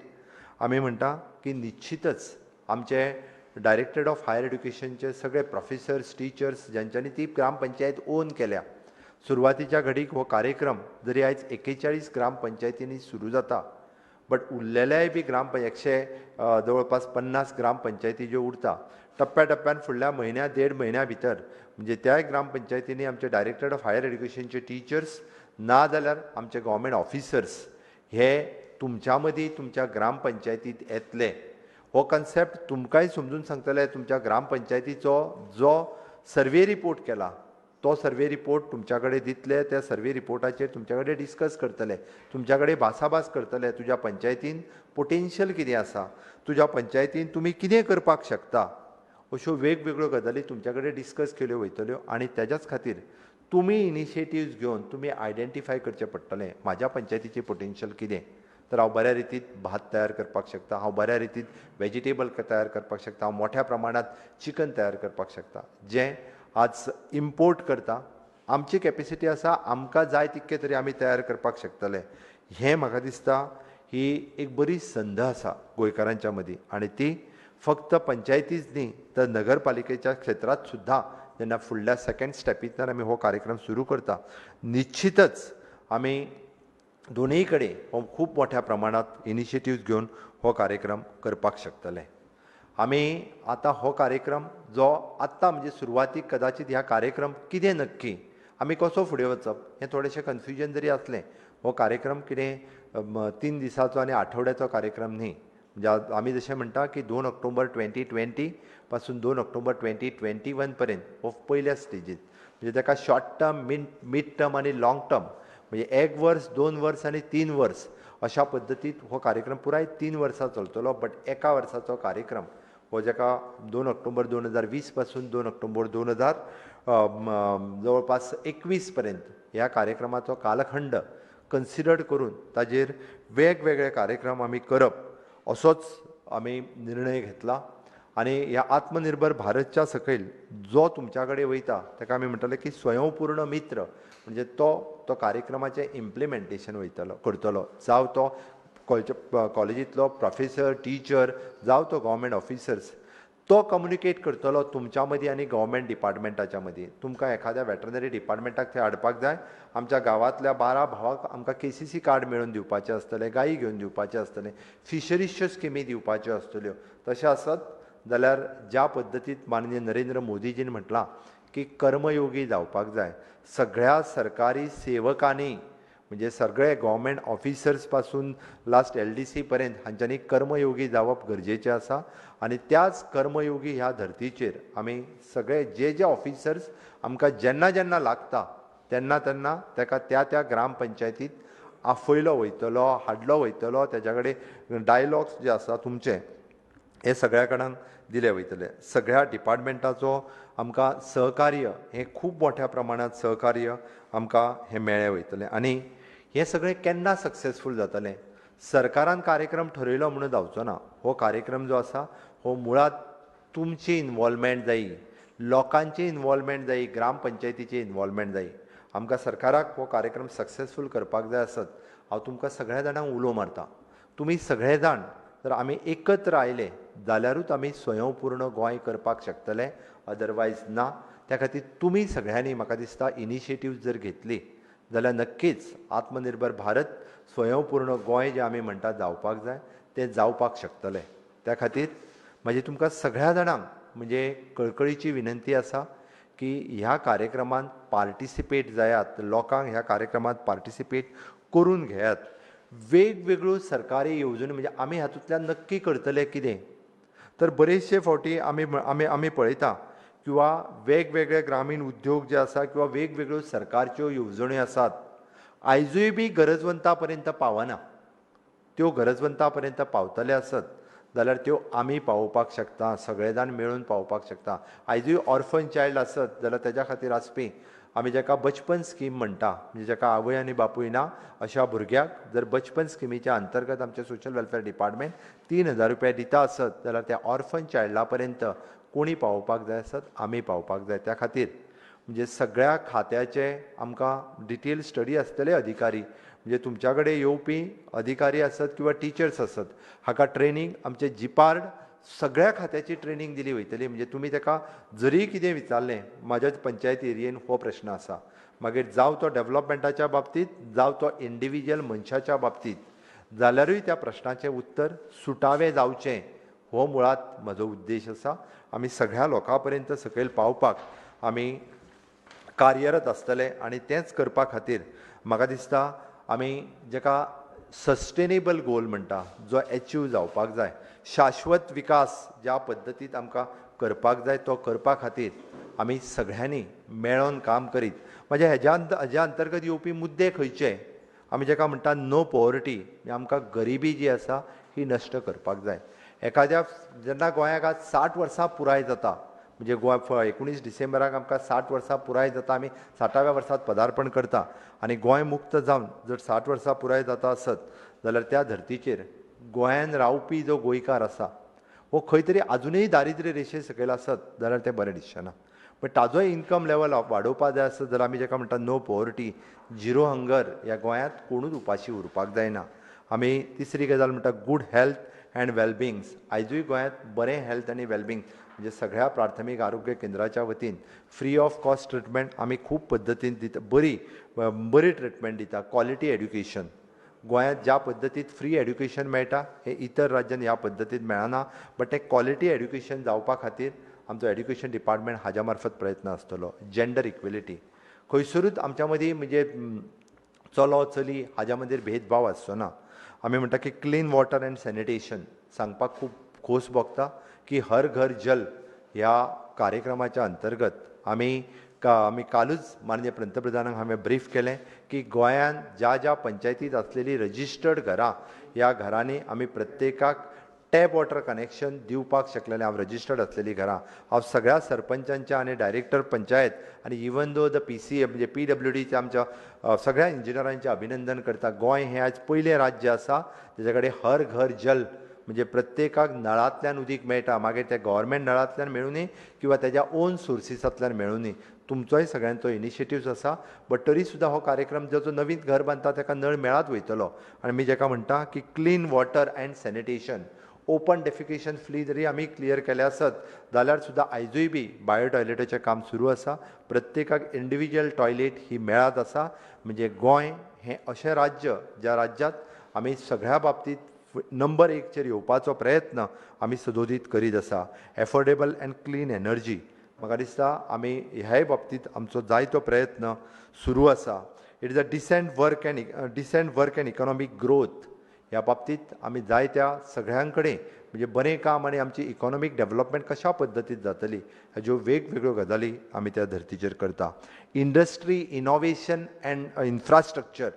आमी म्हणटा की निश्चितच आमचे डायरेक्टरेट ऑफ हायर एड्युकेशनचे सगळे प्रोफेसर्स, टिचर्स ज्यांच्यांनी ती ग्रामपंचायत ओन केल्या, सुरवातीच्या घडीक हो कार्यक्रम जरी आयज 41 ग्रामपंचायतींनी सुरू जाता, बट उरलेल्याय बी ग्रामपंचायत 100 जवळपास 50 ग्रामपंचायती ज्यो उरता टप्प्या टप्प्यान फुडल्या म्हयन्या 1.5 म्हयन्या भितर म्हणजे त्याय ग्रामपंचायतींनी आमचे डायरेक्टरेट ऑफ हायर एड्युकेशनचे टिचर्स ना जाल्यार आमचे गव्हर्मेंट ऑफिसर्स हे तुमच्या मदीं तुमच्या ग्रामपंचायतींत येतले. हो कन्सेप्ट तुमकांय समजून सांगतले. तुमच्या ग्रामपंचायतीचो जो सर्वे रिपोर्ट केला तो सर्वे रिपोर्ट तुमच्या कडेन दितले, त्या सर्वे रिपोर्टाचेर तुमच्या कडेन डिस्कस करतले, तुमच्या कडेन भासाभास करतले, तुज्या पंचायतीन पोटेन्शियल कितें आसा, तुज्या पंचायतीन तुमी कितें करपाक शकता, अश्यो वेगवेगळ्यो गजाली तुमच्या कडेन डिस्कस केल्यो वयतल्यो. आनी तेज्याच खातीर तुमी इनिशिएटिव्स घेवन तुमी आयडेंटिफाय करचें पडटलें म्हाज्या पंचायतीचें पोटेन्शियल कितें, तर हांव बऱ्या रितीन भात तयार करपाक शकता, हांव बऱ्या रितीन वेजिटेबल तयार करपाक शकता, हांव मोठ्या प्रमाणांत चिकन तयार करपाक शकता, जें आज इम्पोर्ट करता. आमची कॅपेसिटी आसा, आमकां जाय तितकें तरी आमी तयार करपाक शकतले. हें म्हाका दिसता ही एक बरी संद आसा गोंयकारांच्या मदीं आनी ती फक्त पंचायतीच न्ही तर नगरपालिकेच्या क्षेत्रांत सुद्दां जेन्ना फुडल्या सेकेंड स्टेपींतल्यान आमी हो कार्यक्रम सुरू करता निश्चितच आमी दोनूय कडेन हो खूब मोठ्या प्रमाणांत इनिशिएटिव्स घेवन हो कार्यक्रम करपाक शकतले. आमी आतां हो कार्यक्रम जो आत्तां म्हणजे सुरवातीक कदाचित ह्या कार्यक्रम कितें नक्की आमी कसो फुडें वचप हें थोडेशें कन्फ्युजन जरी आसलें, हो कार्यक्रम कितें 3 दिसाचो आनी आठवड्याचो कार्यक्रम न्ही. म्हणजे आमी जशें म्हणटा की 2 ऑक्टोबर 2020 पासून 2 ऑक्टोबर 2021 पर्यंत हो पयल्या स्टेजीत, म्हणजे ताका शॉर्ट टर्म, मिड टर्म आनी लाँग टर्म म्हणजे 1 वर्स, 2 वर्स आनी 3 वर्स अशा पद्दतीत हो कार्यक्रम पुराय 3 वर्सां चलतलो. बट 1 वर्साचो कार्यक्रम हो जाका 2 ऑक्टोबर 2020 पासून 2 ऑक्टोबर 2000 जवळपास 21 पर्यंत ह्या कार्यक्रमाचो कालखंड कन्सिडर करून ताजेर वेगवेगळे कार्यक्रम आमी करप असोच आमी निर्णय घेतला. आनी ह्या आत्मनिर्भर भारतच्या सकयल जो तुमच्या कडेन वयता ताका आमी म्हणटले की स्वयंपूर्ण मित्र, म्हणजे तो तो कार्यक्रमाचें इम्प्लिमेंटेशन वयतलो करतलो, जावं तो कॉलेजींतलो प्रोफेसर, टिचर, जावं तो गव्हर्मेंट ऑफिसर्स, तो कम्युनिकेट करतलो तुमच्या मदीं आनी गव्हर्मेंट डिपार्टमेंटाच्या मदीं. तुमकां एखाद्या वेटरनरी डिपार्टमेंटाक थंय हाडपाक जाय, आमच्या गांवांतल्या 12 भावांक आमकां KCC card मेळोवन दिवपाचें आसतलें, गायी घेवन दिवपाचें आसतलें, फिशरीजच्यो स्किमी दिवपाच्यो आसतल्यो. तशें आसत जाल्यार ज्या पद्दतीत माननीय नरेंद्र मोदीजीन म्हटलां की कर्मयोगी जावपाक जाय, सगळ्या सरकारी सेवकांनी म्हणजे सगळे गव्हर्मेंट ऑफिसर्स पासून लास्ट LDC पर्यंत हांच्यांनी कर्मयोगी जावप गरजेचें आसा. आनी त्याच कर्मयोगी ह्या धर्तीचेर आमी सगळे जे जे ऑफिसर्स आमकां जेन्ना जेन्ना लागता तेन्ना तेन्ना ताका त्या त्या ग्रामपंचायतीत आफयलो वयतलो, हाडलो वयतलो, तेज्या कडेन डायलॉग्स जे आसा तुमचे हे सगळ्या कडेन दिले वयतले. सगळ्या डिपार्टमेंटाचो आमकां सहकार्य हें खूब मोठ्या प्रमाणांत सहकार्य आमकां हें मेळ्ळें वयतलें. आनी हें सगळें केन्ना सक्सेसफूल जातलें? सरकारान कार्यक्रम ठरयलो म्हणून जावचो ना. हो कार्यक्रम जो आसा हो मुळांत तुमची इनवॉल्वमेंट जायी, लोकांची इनवॉल्वमेंट जायी, ग्रामपंचायतीची इनवॉल्वमेंट जायी. आमकां सरकाराक हो कार्यक्रम सक्सेसफूल करपाक जाय आसत, हांव तुमकां सगळ्या जाणांक उलो मारता, तुमी सगळे जाण जर आमी एकत्र आयले जाल्यारूच आमी स्वयंपूर्ण गोंय करपाक शकतले, अदरवायज ना. त्या खातीर तुमी सगळ्यांनी म्हाका दिसता इनिशिएटीव जर घेतली जाल्यार नक्कीच आत्मनिर्भर भारत, स्वयंपूर्ण गोंय जें आमी म्हणटा जावपाक जाय तें जावपाक शकतलें. त्या खातीर म्हाजी तुमकां सगळ्या जाणांक म्हणजे कळकळीची विनंती आसा की ह्या कार्यक्रमांत पार्टिसिपेट जायात, लोकांक ह्या कार्यक्रमांत पार्टिसिपेट करून घेयात. वेगवेगळ्यो सरकारी येवजण्यो म्हणजे आमी हातूंतल्यान नक्की करतले कितें, तर बरेचशे फावटी आमी आमी आमी पळयता किंवा वेगवेगळे ग्रामीण उद्योग जे आसा किंवा वेगवेगळ्यो सरकारच्यो येवजण्यो आसात आयजूय बी गरजवंता पर्यंत पावना. त्यो गरजवंता पर्यंत पावतले आसत जाल्यार त्यो आमी पावोवपाक शकता, सगळे जाण मेळून पावोवपाक शकता. आयजूय ऑर्फन चायल्ड आसत जाल्यार तेज्या खातीर आसपी आमी जाका बचपन स्कीम म्हणटा, म्हणजे जाका आवय आनी बापूय ना अशा भुरग्याक जर बचपन स्किमीच्या अंतर्गत आमचें सोशल वेलफेअर डिपार्टमेंट 3,000 रुपया दिता आसत जाल्यार त्या ऑर्फन चायल्डा पर्यंत कोणी पावोवपाक जाय आसत, आमी पावोवपाक जाय. त्या खातीर म्हणजे सगळ्या खात्याचे आमकां डिटेल स्टडी आसतले अधिकारी, म्हणजे तुमच्या कडेन येवपी अधिकारी आसत किंवा टिचर्स आसत हाका ट्रेनींग आमचे जिपार्ड सगळ्या खात्याची ट्रेनींग दिली वयतली. म्हणजे तुमी ताका जरी कितें विचारलें म्हाज्या पंचायत एरियेन हो प्रश्न आसा, मागीर जावं तो डेवलपमेंटाच्या बाबतींत जावं तो इंडिविज्युअल मनशाच्या बाबतींत, जाल्यारूय त्या प्रश्नाचें उत्तर सुटावें जावचें हो मुळांत म्हजो उद्देश आसा. आमी सगळ्या लोकां पर्यंत सकयल पावपाक आमी कार्यरत आसतले आनी तेंच करपा खातीर म्हाका दिसता आमी जाका सस्टेनेबल गोल म्हणटा जो एचीव जावपाक जाय, शाश्वत विकास ज्या पद्दतींत आमकां करपाक जाय तो करपा खातीर आमी सगळ्यांनी मेळोन काम करीत. म्हणजे हेज्या अंतर्गत येवपी मुद्दे खंयचे, आमी जाका म्हणटा नो पॉवर्टी, आमकां गरिबी जी आसा ही नश्ट करपाक जाय. एखाद्या जेन्ना गोंयाक आज 60 वर्सां पुराय जाता, म्हणजे गोंय 19 डिसेंबराक आमकां 60 वर्सां पुराय जाता, आमी 60व्या वर्सांत पदार्पण करता आनी गोंय मुक्त जावन जर 60 वर्सां पुराय जाता आसत जाल्यार त्या धर्तीचेर गोंयान रावपी जो गोंयकार आसा हो खंय तरी आजुनूय दारिद्र्य रेशे सकयल आसत जाल्यार तें बरें दिसचें ना. बट ताजोय इन्कम लेवल वाडोवपा जाय आसत जाल्यार आमी जाका म्हणटा नो पॉवर्टी, झिरो हंगर, ह्या गोंयांत कोणूच उपाशी उरपाक जायना. आमी तिसरी गजाल म्हणटा गुड हेल्थ अँड वेलबिंग्स. आयजूय गोंयांत बरें हेल्थ आनी वेलबिंग म्हणजे सगळ्या प्राथमीक आरोग्य केंद्राच्या वतीन फ्री ऑफ कॉस्ट ट्रिटमेंट आमी खूब पद्दतीन दिता, बरी बरी ट्रिटमेंट दिता. क्वॉलिटी एड्युकेशन गोंयांत ज्या पद्दतीत फ्री एड्युकेशन मेळटा हें इतर राज्यान ह्या पद्दतीत मेळना, बट तें क्वॉलिटी एड्युकेशन जावपा खातीर आमचो एड्युकेशन डिपार्टमेंट हाज्या मार्फत प्रयत्न आसतलो. जेंडर इक्वेलिटी खंयसरूच आमच्या मदीं म्हणजे चलो चली हाज्या मदीं भेदभाव आसचो ना. आमी म्हणटा की क्लीन वॉटर अँड सॅनिटेशन सांगपाक खूब खोस भोगता की हर घर जल ह्या कार्यक्रमाच्या अंतर्गत आमी कालूच माननीय पंतप्रधानांक हांवें ब्रीफ केलें की गोंयांत ज्या ज्या पंचायतींत आसलेली रजिस्टर्ड घरां ह्या घरांनी आमी प्रत्येकाक टॅप वॉटर कनेक्शन दिवपाक शकलेलें. हांव रजिस्टर्ड आसलेली घरां हांव सगळ्या सरपंचांच्या आनी डायरेक्टर पंचायत आनी even though the PCA म्हणजे PWDच्या आमच्या सगळ्या इंजिनियरांचें अभिनंदन करता. गोंय हें आयज पयलें राज्य आसा तेज्या कडेन हर घर जल म्हणजे प्रत्येकाक नळांतल्यान उदीक मेळटा, मागीर तें गव्हर्मेंट नळांतल्यान मेळुनी किंवा तेज्या ओन सोर्सिसांतल्यान मेळुनी. तुमचोय सगळ्यांचो इनिशिएटिव्स आसा, बट तरी सुद्दां हो कार्यक्रम जो नवीन घर बांदता ताका नळ मेळत वयतलो. आनी मी जाका म्हणटा की clean water and sanitation, open defecation free जरी आमी क्लियर केले आसत जाल्यार सुद्दां आयजूय बी बायो टॉयलेटाचें काम सुरू आसा. प्रत्येकाक इंडिविज्युअल टॉयलेट ही मेळत आसा. म्हणजे गोंय हें अशें राज्य ज्या राज्यांत आमी सगळ्या बाबतींत नंबर 1चेर येवपाचो प्रयत्न आमी सदोदीत करीत आसा. एफोर्डेबल अँड क्लीन एनर्जी म्हाका दिसता आमी ह्याय बाबतींत आमचो जायतो प्रयत्न सुरू आसा. It is a decent work and economic growth ह्या बाबतींत आमी जायत्या सगळ्यां कडेन म्हणजे बरें काम आनी आमची इकॉनॉमीक डेवलपमेंट कशा पद्दतीत जातली हाज्यो वेगवेगळ्यो गजाली आमी त्या धर्तीचेर करता. इंडस्ट्री, इनोवेशन अँड इन्फ्रास्ट्रक्चर,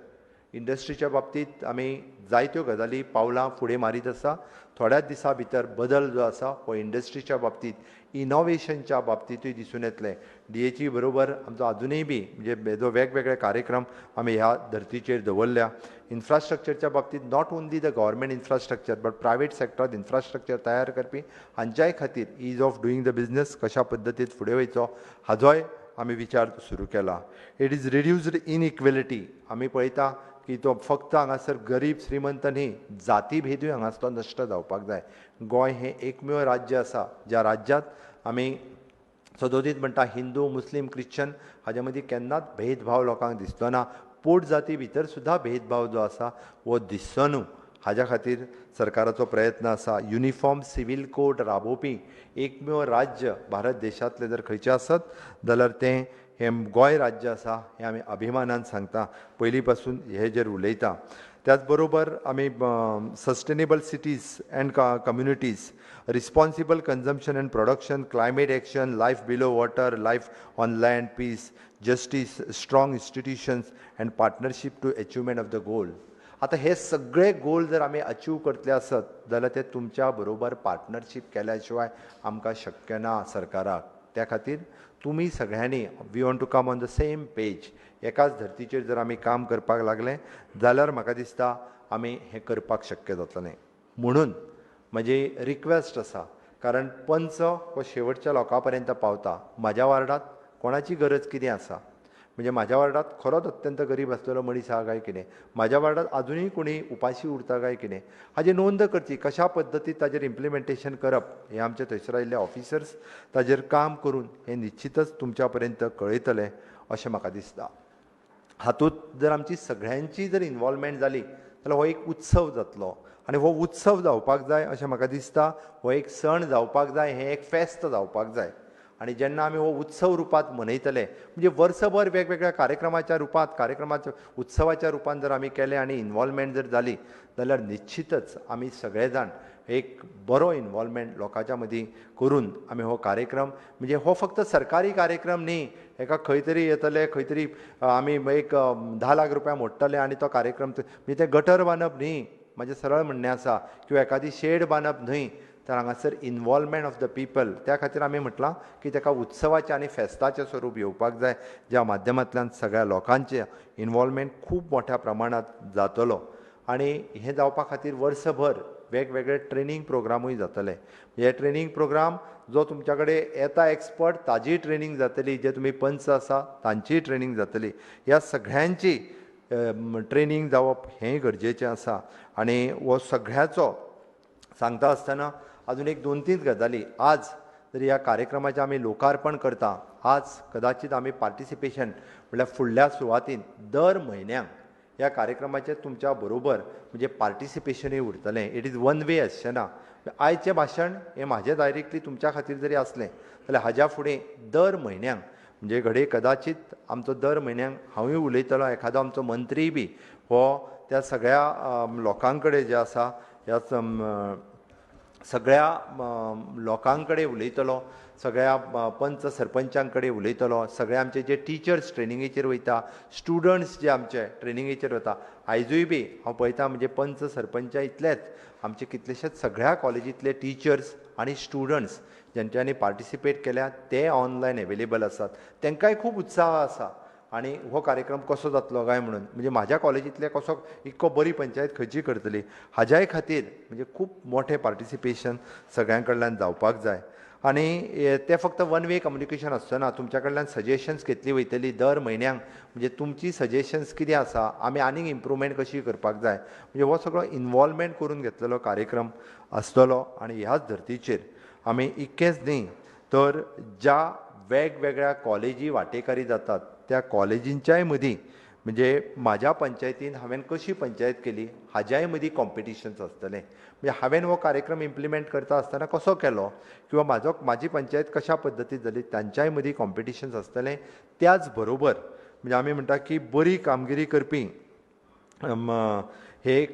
इंडस्ट्रीच्या बाबतींत आमी जायत्यो गजाली पावलां फुडें मारीत आसा. थोड्याच दिसां भितर बदल जो आसा हो इंडस्ट्रीच्या बाबतींत, इनोवेशनच्या बाबतींतूय दिसून येतलें. डीएची बरोबर आमचो आजुनूय बी म्हणजे जो वेगवेगळे कार्यक्रम आमी ह्या धर्तीचेर दवरल्या. इन्फ्रास्ट्रक्चरच्या बाबतींत not only the government infrastructure but private सेक्टरांत infrastructure तयार करपी हांच्याय खातीर ease of doing the business कशा पद्दतीन फुडें वयचो हाजोय आमी विचार सुरू केला. It is reduced inequality. आमी पळयता की तो फक्त हांगासर गरीब श्रीमंत न्ही, जातीभेदूय हांगासलो नश्ट जावपाक जाय. गोंय हें एकमेव राज्य आसा ज्या राज्यांत आमी सदोदीत म्हणटा हिंदू, मुस्लीम, क्रिश्चन हाज्या मदीं केन्नाच भेदभाव लोकांक दिसलो ना. पोट जाती भितर सुद्दां भेदभाव जो आसा हो दिसचो न्हू हाज्या खातीर सरकाराचो प्रयत्न आसा. युनिफॉर्म सिवील कोड राबोवपी एकमेव राज्य भारत देशांतलें जर खंयचें आसत जाल्यार तें हें गोंय राज्य आसा हें आमी अभिमानान सांगता, पयलीं पासून हेजेर उलयता. त्याच बरोबर आमी sustainable cities and communities, responsible consumption and production, climate action, life below water, life on land, peace, justice, strong institutions and partnership to achievement of the goal. आतां हे सगळे गोल जर आमी अचीव करतले आसत जाल्यार ते तुमच्या बरोबर पार्टनरशीप केल्या शिवाय आमकां शक्य ना सरकाराक. त्या खातीर तुमी सगळ्यांनी we want to come on the same page, एकाच धर्तीचेर जर आमी काम करपाक लागले जाल्यार म्हाका दिसता आमी हें करपाक शक्य जातलें. म्हणून म्हजी रिक्वेस्ट आसा, कारण पंच हो शेवटच्या लोकां पर्यंत पावता. म्हाज्या वार्डांत कोणाची गरज कितें आसा, म्हणजे म्हाज्या वार्डांत खरोच अत्यंत गरीब आसलेलो मनीस आहा काय कितें, म्हाज्या वार्डांत आजुनूय कोणी उपाशी उरता काय कितें, हाजी नोंद करची, कशा पद्दतीन ताजेर इम्प्लिमेंटेशन करप हें आमचे थंयसर आयिल्ले ऑफिसर्स ताजेर काम करून हें निश्चितच तुमच्या पर्यंत कळयतले अशें म्हाका दिसता. हातूंत जर आमची सगळ्यांची जर इन्वॉल्वमेंट जाली जाल्यार हो एक उत्सव जातलो आनी हो उत्सव जावपाक जाय अशें म्हाका दिसता. हो एक सण जावपाक जाय, हें एक फेस्त जावपाक जाय. आनी जेन्ना आमी हो उत्सव रुपांत मनयतले म्हणजे वर्सभर वेगवेगळ्या कार्यक्रमाच्या रुपांत, कार्यक्रमाच्या उत्सवाच्या रुपान जर आमी केलें आनी इन्वॉल्वमेंट जर जाली जाल्यार निश्चितच आमी सगळे जाण एक बरो इन्वॉल्वमेंट लोकांच्या मदीं करून आमी हो कार्यक्रम म्हणजे हो फक्त सरकारी कार्यक्रम न्ही, एका खंय तरी येतले खंय तरी आमी एक 10 लाख रुपया मोडटले आनी तो कार्यक्रम म्हणजे तें गटर बांदप न्ही, म्हाजें सरळ म्हणणें आसा, किंवा एखादी शेड बांदप न्हय, तर हांगासर इन्वॉल्वमेंट ऑफ the people. त्या खातीर आमी म्हटलां की ताका उत्सवाचें आनी फेस्ताचें स्वरूप येवपाक जाय, ज्या माध्यमांतल्यान सगळ्या लोकांचें इन्वॉल्वमेंट खूब मोठ्या प्रमाणांत जातलो. आनी हें जावपा खातीर वर्सभर वेगवेगळे ट्रेनींग प्रोग्रामूय जातले. हे ट्रेनींग प्रोग्राम जो तुमच्या कडेन येता एक्सपर्ट ताजीय ट्रेनींग जातली, जे तुमी पंच आसा तांचीय ट्रेनींग जातली. ह्या सगळ्यांची ट्रेनींग जावप हेंय गरजेचें आसा. आनी हो सगळ्याचो सांगता आसतना अजून एक 2-3 गजाली. आज जर ह्या कार्यक्रमाचें आमी लोकार्पण करता, आज कदाचित आमी पार्टिसिपेशन म्हणल्यार फुडल्या सुवातीन दर म्हयन्याक ह्या कार्यक्रमाचें तुमच्या बरोबर म्हणजे पार्टिसिपेशनूय उरतलें. It is one way आसचें ना. आयचें भाशण हें म्हाजें डायरेक्टली तुमच्या खातीर जरी आसलें जाल्यार हाज्या फुडें दर म्हयन्याक म्हणजे घडये कदाचित आमचो दर म्हयन्याक हांवूय उलयतलो, एखादो आमचो मंत्रीय बी हो त्या सगळ्या लोकां कडेन जे आसा ह्या सगळ्या लोकां कडेन उलयतलो, सगळ्या पंच सरपंचां कडेन उलयतलो, सगळे आमचे जे टिचर्स ट्रेनिंगेचेर वयता, स्टुडंट्स जे आमचे ट्रेनिंगेचेर वता. आयजूय बी हांव पळयता म्हणजे पंच सरपंचा इतलेच आमचे कितलेशेच सगळ्या कॉलेजींतले टिचर्स आनी स्टुडंट्स जेंच्यांनी पार्टिसिपेट केल्या ते ऑनलायन एवेलेबल आसात. तांकांय खूब उत्साह आसा आनी हो कार्यक्रम कसो जातलो काय म्हणून, म्हणजे म्हाज्या कॉलेजींतले कसो इतको बरी पंचायत खंयची करतली हाज्याय खातीर म्हणजे खूब मोठें पार्टिसिपेशन सगळ्यां कडल्यान जावपाक जाय. आनी तें फक्त वन वे कम्युनिकेशन आसचो ना, तुमच्या कडल्यान सजेशन्स घेतली वयतली दर म्हयन्याक, म्हणजे तुमची सजेशन्स कितें आसा, आमी आनीक इम्प्रूवमेंट कशी करपाक जाय, म्हणजे हो सगळो इन्वॉल्वमेंट करून घेतलेलो कार्यक्रम आसतलो. आनी ह्याच धर्तीचेर आमी इतकेंच न्ही तर ज्या वेगवेगळ्या कॉलेजी वांटेकारी जातात त्या कॉलेजींच्याय मदीं म्हणजे म्हाज्या पंचायतीन हांवें कशी पंचायत केली हाज्याय मदीं कॉम्पिटिशन्स आसतलें. म्हणजे हांवें हो कार्यक्रम इम्प्लिमेंट करता आसतना कसो केलो किंवा म्हाजो म्हाजी पंचायत कशा पद्दतीन जाली तांच्याय मदीं कॉम्पिटिशन्स आसतलें. त्याच बरोबर म्हणजे आमी म्हणटा की बरी कामगिरी करपी हे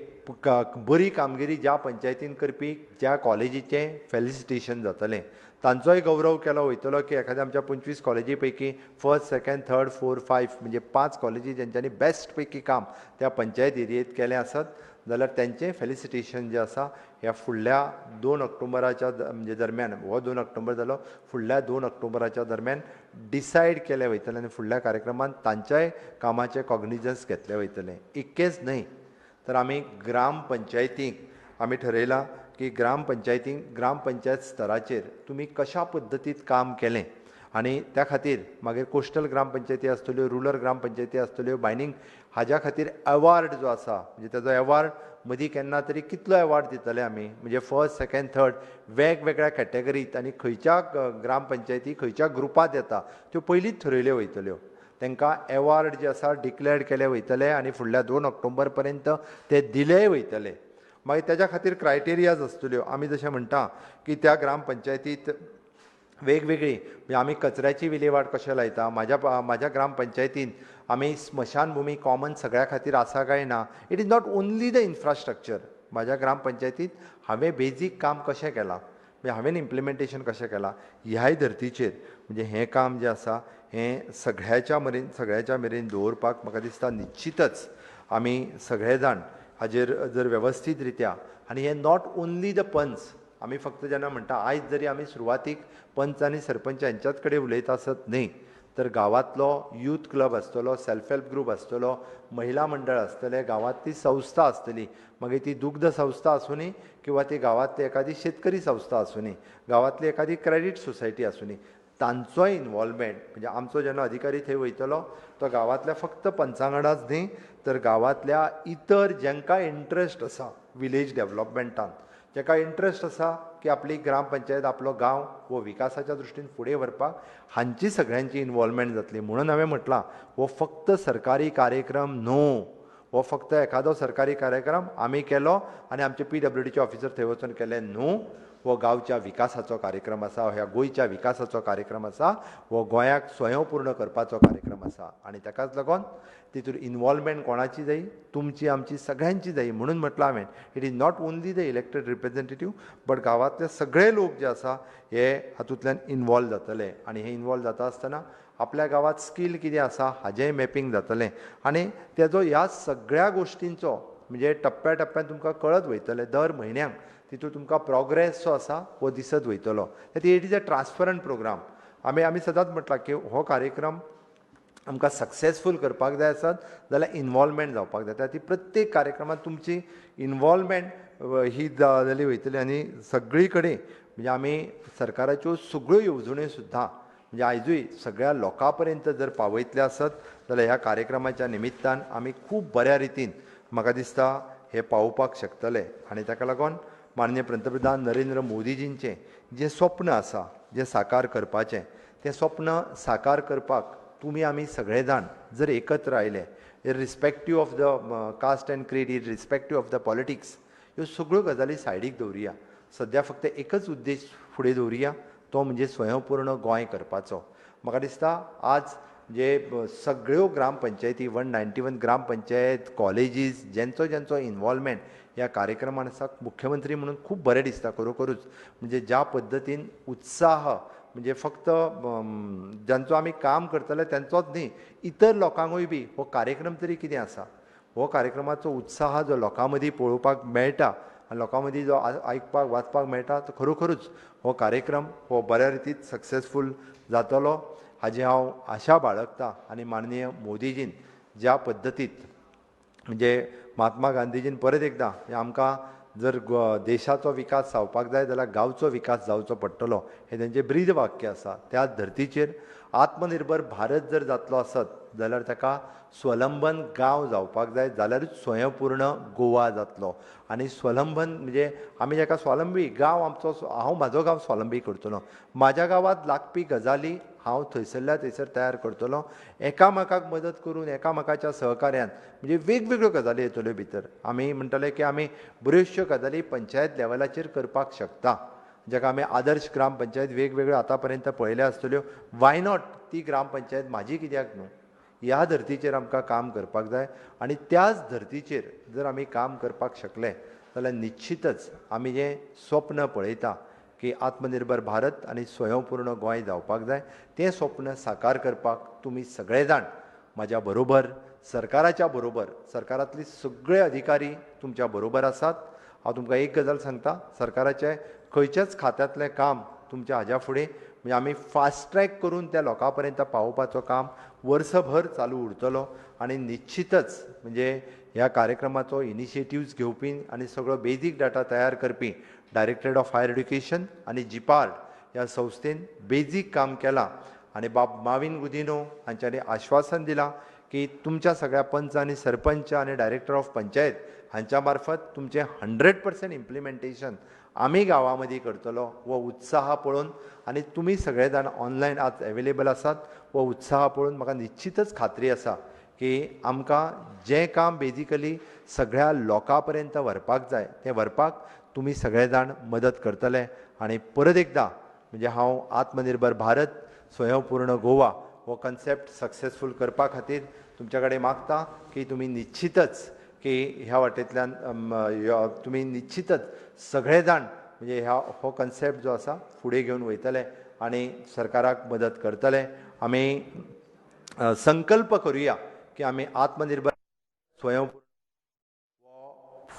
बरी कामगिरी ज्या पंचायतीन करपी ज्या कॉलेजीचें फेलिसिटेशन जातलें. तांचोय गौरव केलो वयतलो की एखाद्या आमच्या 25 कॉलेजी पैकी फर्स्ट, सेकंड, थर्ड, 4, 5 म्हणजे 5 कॉलेजी जेंच्यांनी बेस्ट पैकी काम त्या पंचायत एरियेत केलें आसत जाल्यार तेंचें फेलिसिटेशन जें आसा ह्या फुडल्या 2 ऑक्टोबराच्या म्हणजे दरम्यान, हो 2 ऑक्टोबर जालो, फुडल्या 2 ऑक्टोबराच्या दरम्यान डिसायड केलें वयतलें आनी फुडल्या कार्यक्रमांत तांच्याय कामाचें कॉग्निजन्स घेतलें वयतलें. इतकेंच न्हय तर आमी ग्रामपंचायतींक आमी ठरयलां की ग्रामपंचायतींक ग्रामपंचायत स्तराचेर तुमी कशा पद्दतीत काम केलें आनी त्या खातीर मागीर कोस्टल ग्रामपंचायती आसतल्यो, रुरल ग्रामपंचायती आसतल्यो, बायनींग हाज्या खातीर एवार्ड जो आसा म्हणजे तेजो एवार्ड मदीं केन्ना तरी कितलो एवार्ड दितले आमी, म्हणजे फर्स्ट, सेकंड, थर्ड वेगवेगळ्या कॅटेगरीत आनी खंयच्या ग्रामपंचायती खंयच्या ग्रुपांत येता त्यो पयलींच थरयल्यो वयतल्यो. तांकां एवार्ड जे आसा डिक्लेअर केले वयतले आनी फुडल्या 2 ऑक्टोबर पर्यंत ते दिलेय वयतले. मागीर तेज्या खातीर क्रायटेरियाज आसतल्यो. आमी जशें म्हणटा की त्या ग्रामपंचायतीत वेगवेगळी म्हणजे आमी कचऱ्याची विलेवाट कशें लायता, म्हाज्या ग्रामपंचायतीन आमी स्मशानभुमी कॉमन सगळ्या खातीर आसा काय ना. It is not only the infrastructure. म्हाज्या ग्रामपंचायतीत हांवें बेजीक काम कशें केलां, म्हणजे हांवें इम्प्लिमेंटेशन कशें केलां ह्याय धर्तीचेर म्हणजे हें काम जें आसा हें सगळ्याच्या मेरेन दवरपाक म्हाका दिसता निश्चितच आमी सगळे जाण हाजेर जर वेवस्थीत रित्या, आनी हें not only the पंच, आमी फक्त जेन्ना म्हणटा आयज जरी आमी सुरवातीक पंच आनी सरपंच हेंच्याच कडेन उलयता आसत न्हय, तर गांवांतलो यूथ क्लब आसतलो, सेल्फ हेल्प ग्रूप आसतलो, महिला मंडळ आसतलें, गांवांतली संस्था आसतली, मागीर ती दुग्ध संस्था आसुनी किंवा ती गांवांतली एखादी शेतकरी संस्था आसुनी, गांवांतली एखादी क्रेडीट सोसायटी आसुनी, तांचोय इनवॉल्वमेंट म्हणजे आमचो जेन्ना अधिकारी थंय वयतलो तो गांवांतल्या फक्त पंचांगडाच न्ही तर गांवांतल्या इतर जेंकां इंट्रस्ट आसा विलेज डेवलपमेंटान, जेका इंट्रस्ट आसा की आपली ग्रामपंचायत आपलो गांव हो विकासाच्या दृश्टीन फुडें व्हरपाक, हांची सगळ्यांची इनवॉल्वमेंट जातली. म्हणून हांवें म्हटलां हो फक्त सरकारी कार्यक्रम न्हू, हो फक्त एखादो सरकारी कार्यक्रम आमी केलो आनी आमचे PWDचे ऑफिसर थंय वचून केले न्हू, हो गांवच्या विकासाचो कार्यक्रम आसा, ह्या गोंयच्या विकासाचो कार्यक्रम आसा, हो गोंयाक स्वयंपूर्ण करपाचो कार्यक्रम आसा. आनी ताकाच लागून तितून इनवॉल्वमेंट कोणाची जाय, तुमची आमची सगळ्यांची जाय. म्हणून म्हटलां हांवें it is not only the elected representative but गांवांतले सगळे लोक जे आसा हे हातूंतल्यान इनवॉल्व जातले. आनी हे इनवॉल्व जाता आसतना आपल्या गांवांत स्कील कितें आसा हाजेंय मॅपिंग जातलें आनी तेजो ह्या सगळ्या गोश्टींचो म्हणजे टप्प्या टप्प्यान तुमकां कळत वयतलें, दर म्हयन्याक तितून तुमकां प्रोग्रेस जो आसा हो दिसत वयतलो. It is a transparent programme. आमी सदांच म्हटलां की हो कार्यक्रम आमकां सक्सेसफूल करपाक जाय आसत जाल्यार इनवॉल्वमेंट जावपाक जाय. ती प्रत्येक कार्यक्रमांत तुमची इनवॉल्वमेंट ही जाली वयतली आनी सगळी कडेन म्हणजे आमी सरकाराच्यो सगळ्यो येवजण्यो सुद्दां म्हणजे आयजूय सगळ्या लोकां पर्यंत जर पावयतले आसत जाल्यार ह्या कार्यक्रमाच्या निमित्तान आमी खूब बऱ्या रितीन म्हाका दिसता हे पावोवपाक शकतले. आनी ताका लागून माननीय पंतप्रधान नरेंद्र मोदीजींचें जें स्वप्न आसा जें साकार करपाचें, तें स्वप्न साकार करपाक तुमी आमी सगळे जाण जर एकत्र आयले, irrespective of the caste and creed, irrespective of the politics, ह्यो सगळ्यो गजाली सायडीक दवरुया. सद्या फक्त एकच उद्देश फुडें दवरुया, तो म्हणजे स्वयंपूर्ण गोंय करपाचो. म्हाका दिसता आज जे सगळ्यो ग्रामपंचायती 191 ग्रामपंचायत, कॉलेजीस, जेंचो जेंचो इनवॉल्वमेंट ह्या कार्यक्रमान आसा, मुख्यमंत्री म्हणून खूब बरें दिसता खरोखरूच. म्हणजे ज्या पद्दतीन उत्साह म्हणजे फक्त जांचो आमी काम करतले तेंचोच न्ही, इतर लोकांकूय बी हो कार्यक्रम तरी कितें आसा, हो कार्यक्रमाचो उत्साह जो लोकां मदीं पळोवपाक मेळटा आनी लोकां मदीं जो आयकपाक वाचपाक मेळटा, तो खरोखरूच हो कार्यक्रम हो बऱ्या रितीन सक्सेसफूल जातलो हाजी हांव आशा बाळगता. आनी माननीय मोदीजीन ज्या पद्दतीत म्हणजे महात्मा गांधीजीन परत एकदां आमकां जर देशाचो विकास जावपाक जाय जाल्यार गांवचो विकास जावचो पडटलो हें तेंचें ब्रीद वाक्य आसा. त्या धर्तीचेर आत्मनिर्भर भारत जर जातलो आसत जाल्यार ताका स्वलंबन गांव जावपाक जाय, जाल्यारूच स्वयंपूर्ण गोवा जातलो. आनी स्वलंबन म्हणजे आमी जाका स्वावलंबी गांव आमचो, हांव म्हाजो गांव स्वावलंबी करतलो, म्हाज्या गांवांत लागपी गजाली हांव थंयसरल्या थंयसर तयार करतलो, एकामेकाक मदत करून एकामेकाच्या सहकार्यान म्हणजे वेगवेगळ्यो गजाली येतल्यो भितर. आमी म्हणटले की आमी बऱ्योचश्यो गजाली पंचायत लेवलाचेर करपाक शकता, जाका आमी आदर्श ग्रामपंचायत वेगवेगळ्यो आतां पर्यंत पळयल्या आसतल्यो, why not ती ग्रामपंचायत म्हाजी कित्याक न्हू, ह्या धर्तीचेर आमकां काम करपाक जाय. आनी त्याच धर्तीचेर जर आमी काम करपाक शकले जाल्यार निश्चितच आमी जें स्वप्न पळयता की आत्मनिर्भर भारत आनी स्वयंपूर्ण गोंय जावपाक जाय. तें स्वप्न साकार करपाक तुमी सगळे जाण म्हाज्या बरोबर, सरकाराच्या बरोबर, सरकारांतली सगळे अधिकारी तुमच्या बरोबर आसात. हांव तुमकां एक गजाल सांगता, सरकाराचे खंयच्याच खात्यांतलें काम तुमच्या हाज्या फुडें म्हणजे आमी फास्ट ट्रॅक करून त्या लोकां पर्यंत पावोवपाचो काम वर्सभर चालू उरतलो. आनी निश्चितच म्हणजे ह्या कार्यक्रमाचो इनिशिएटिव्ज घेवपी आनी सगळो बेजीक डाटा तयार करपी डायरेक्टरेट ऑफ हायर एड्युकेशन आनी जिपार्ड ह्या संस्थेन बेजीक काम केलां. आनी बाब माविन गुदिनो हांच्यांनी आश्वासन दिलां की तुमच्या सगळ्या पंच आनी सरपंच आनी डायरेक्टर ऑफ पंचायत हांच्या मार्फत तुमचें 100% इम्प्लिमेंटेशन आमी गांवां मदीं करतलो. हो उत्साह पळोवन आनी तुमी सगळे जाण ऑनलायन आज एवेलेबल आसात, हो उत्साह पळोवन म्हाका निश्चितच खात्री आसा की आमकां जें काम बेजिकली सगळ्या लोकां पर्यंत व्हरपाक जाय तें व्हरपाक तुमी सगळे जाण मदत करतले. आनी परत एकदां म्हणजे हांव आत्मनिर्भर भारत स्वयंपूर्ण गोवा हो कन्सेप्ट सक्सेसफूल करपा खातीर तुमच्या कडेन मागता की तुमी निश्चितच की ह्या वाटेंतल्यान तुमी निश्चितच सगळे जाण म्हणजे ह्या हो कन्सेप्ट जो आसा फुडें घेवन वयतले आनी सरकाराक मदत करतले. आमी संकल्प करुया की आमी आत्मनिर्भर स्वयंपूर्ण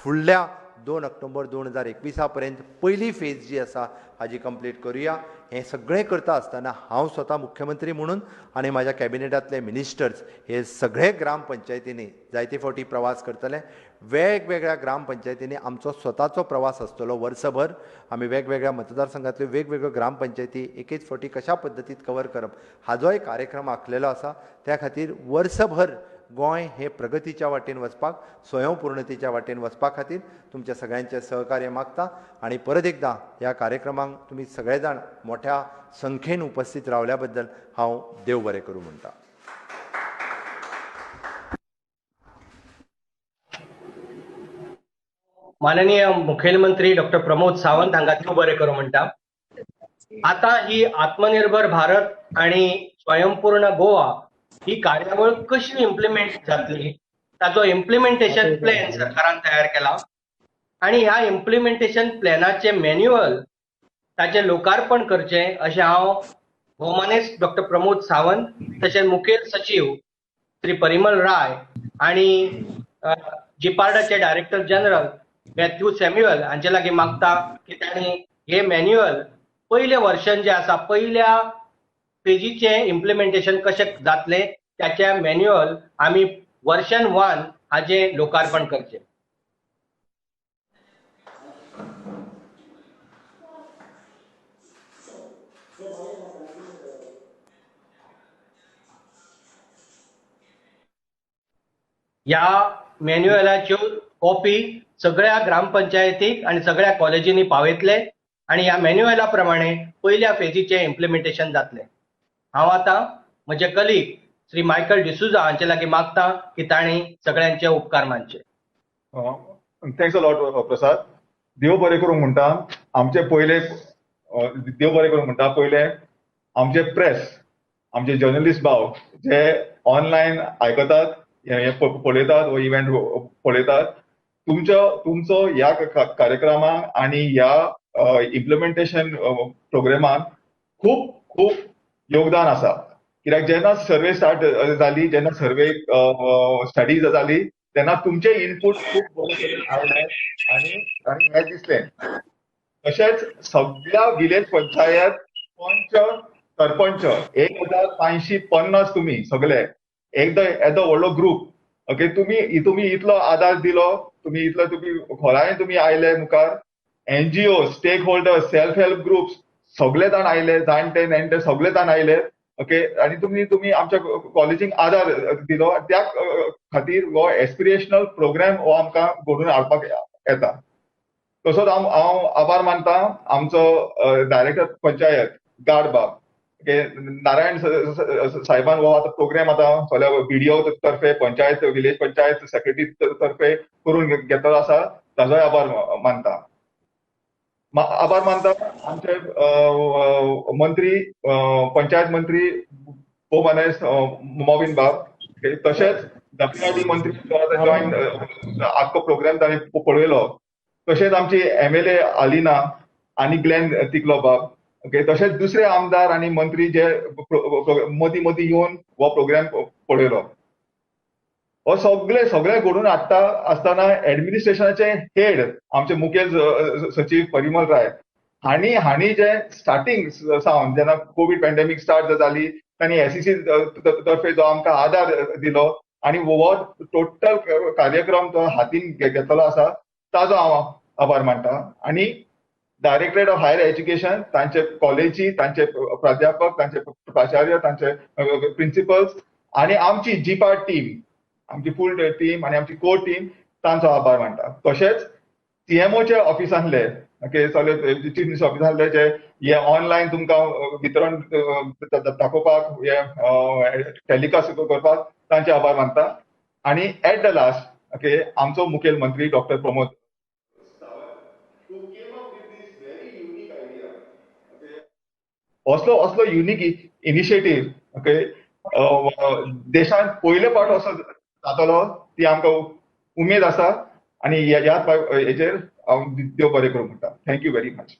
फुडल्या 2 ऑक्टोबर 2021 पर्यंत पयली फेज जी आसा हाजी कंप्लीट करुया. हें सगळें करता आसतना हांव स्वता मुख्यमंत्री म्हणून आनी म्हाज्या कॅबिनेटांतले मिनिस्टर्स हे सगळे ग्रामपंचायतींनी जायते फावटी प्रवास करतले. वेगवेगळ्या ग्रामपंचायतींनी आमचो स्वताचो प्रवास आसतलो. वर्सभर आमी वेगवेगळ्या मतदारसंघांतल्यो वेगवेगळ्यो ग्रामपंचायती एकेच फावटी कशा पद्दतीन कवर करप हाजोय कार्यक्रम आंखलेलो आसा. त्या खातीर वर्सभर गोंय हे प्रगतीच्या वाटेन वचपाक, स्वयंपूर्णतेच्या वाटेन वचपा खातीर तुमच्या सगळ्यांचें सहकार्य मागता. आनी परत एकदां ह्या कार्यक्रमाक तुमी सगळे जाण मोठ्या संख्येन उपस्थित रावल्या बद्दल हांव देव बरें करूं म्हणटा. माननीय मुखेलमंत्री डॉक्टर प्रमोद सावंत हांकां देव बरें करूं म्हणटा. आतां ही आत्मनिर्भर भारत आनी स्वयंपूर्ण गोवा ही कार्यावळ कशी इम्प्लिमेंट जातली ताचो इम्प्लिमेंटेशन प्लॅन सरकारान तयार केला आनी ह्या इम्प्लिमेंटेशन प्लॅनाचे मॅन्युअल ताचें लोकार्पण करचें अशें हांव भोवमानेस्त डॉक्टर प्रमोद सावंत तशेंच मुखेल सचीव श्री परिमल राय आनी जिपार्डाचे डायरेक्टर जनरल मॅथ्यू सॅम्युअल हांचे लागीं मागता की तांणी हे मॅन्युअल पयलें वर्शन जें आसा पयल्या पेजीचें इम्प्लिमेंटेशन कशें जातलें त्याचे मॅन्युअल आमी वर्शन 1 हाजें लोकार्पण करचें. ह्या मॅन्युअलाच्यो कॉपी सगळ्या ग्रामपंचायतीक आनी सगळ्या कॉलेजींनी पावयतले आनी ह्या मॅन्युअला प्रमाणे पयल्या फेजीचें इम्प्लिमेंटेशन जातलें. हांव आतां म्हजे कलीग श्री मायकल डिसुजा हांचे लागीं मागता की तांणी सगळ्यांचे उपकार मानचे. Thanks a lot Prasad. देव बरें करूंक म्हणटा आमचे पयले, देव बरें करूंक म्हणटा पयले आमचे प्रेस, आमचे जर्नलिस्ट भाव जे ऑनलायन आयकतात, हे पळयतात, हो इव्हेंट पळयतात, तुमचो ह्या कार्यक्रमाक आनी ह्या इम्प्लिमेंटेशन प्रोग्रामाक खूब खूब योगदान आसा. कित्याक जेन्ना सर्वे स्टार्ट जाली, जेन्ना सर्वे स्टडी जाली तेन्ना तुमचे इनपूट खूब बरे तरेन आयले आनी आनी हें दिसलें. तशेंच सगळ्या विलेज पंचायत पंच सरपंच 1550 तुमी सगळे एकदां येदो व्हडलो ग्रूप ओके, तुमी इतलो आदार दिलो, तुमी इतलो तुमी खोलायेन तुमी आयले मुखार. NGO, stakeholder, self help groups सगळे जाण आयले, जाणटे नेणटे सगळे जाण आयले ओके. आनी तुमी आमच्या कॉलेजीक आदार दिलो, त्या खातीर हो एस्पिरेशनल प्रोग्राम हो आमकां घडोवन हाडपाक येता. तसोच हांव आभार मानता आमचो डायरेक्टर पंचायत गाडबाब ओके नारायण साहेबान हो आतां प्रोग्राम आतां सगळ्या बीडीओ तर्फे, पंचायत विलेज पंचायत सेक्रेटरी तर्फे करून घेतलो आसा, ताजोय आभार मानता. आभार मानता आमचे मंत्री, पंचायत मंत्री भोवमानेस्त मोविन बाब, तशेंच डब्ल्यूआरडी मंत्री जॉयन आख्खो प्रोग्राम तांणी पळयलो, तशेंच आमची MLA Alina, आनी ग्लॅन तिकलो बाब, ओके, तशेंच दुसरे आमदार आनी मंत्री जे मदीं मदीं येवन हो प्रोग्राम पळयलो. हो सगळे सगळे घडून हाडटा आसतना एडमिनिस्ट्रेशनाचे हेड आमचे मुखेल सचीव परिमल राय हांणी जे स्टार्टींग सावन जेन्ना कोवीड पॅन्डेमीक स्टार्ट जाली तांणी एसईसी तर्फे जो आमकां आदार दिलो आनी हो टोटल कार्यक्रम तो हातीन घेतलो आसा ताजो हांव आभार मानता. आनी डायरेक्टरेट ऑफ हायर एज्युकेशन, तांचे कॉलेजी, तांचे प्राध्यापक, तांचे प्राचार्य, तांचे प्रिंसिपल्स आनी आमची जीपार्ट टीम, आमची फूल टीम आनी आमची कोर टीम, तांचो आभार मानता. तशेंच सीएमओच्या ऑफिसांतले, ओके, सगळे चीफ मिनिस्टर ऑफिसांतले जे हे ऑनलायन तुमकां वितरण दाखोवपाक, हे टेलिकास्ट करपाक तांचे आभार मानता. आनी एट the last, okay, आमचो मुखेल मंत्री डॉक्टर प्रमोद असलो असलो युनिक इनिशिएटीव, ओके, देशांत पयले फावट असो जातलो ती आमकां उमेद आसा आनी ह्याच हेजेर हांव देव बरें करूं म्हणटा. Thank you very much.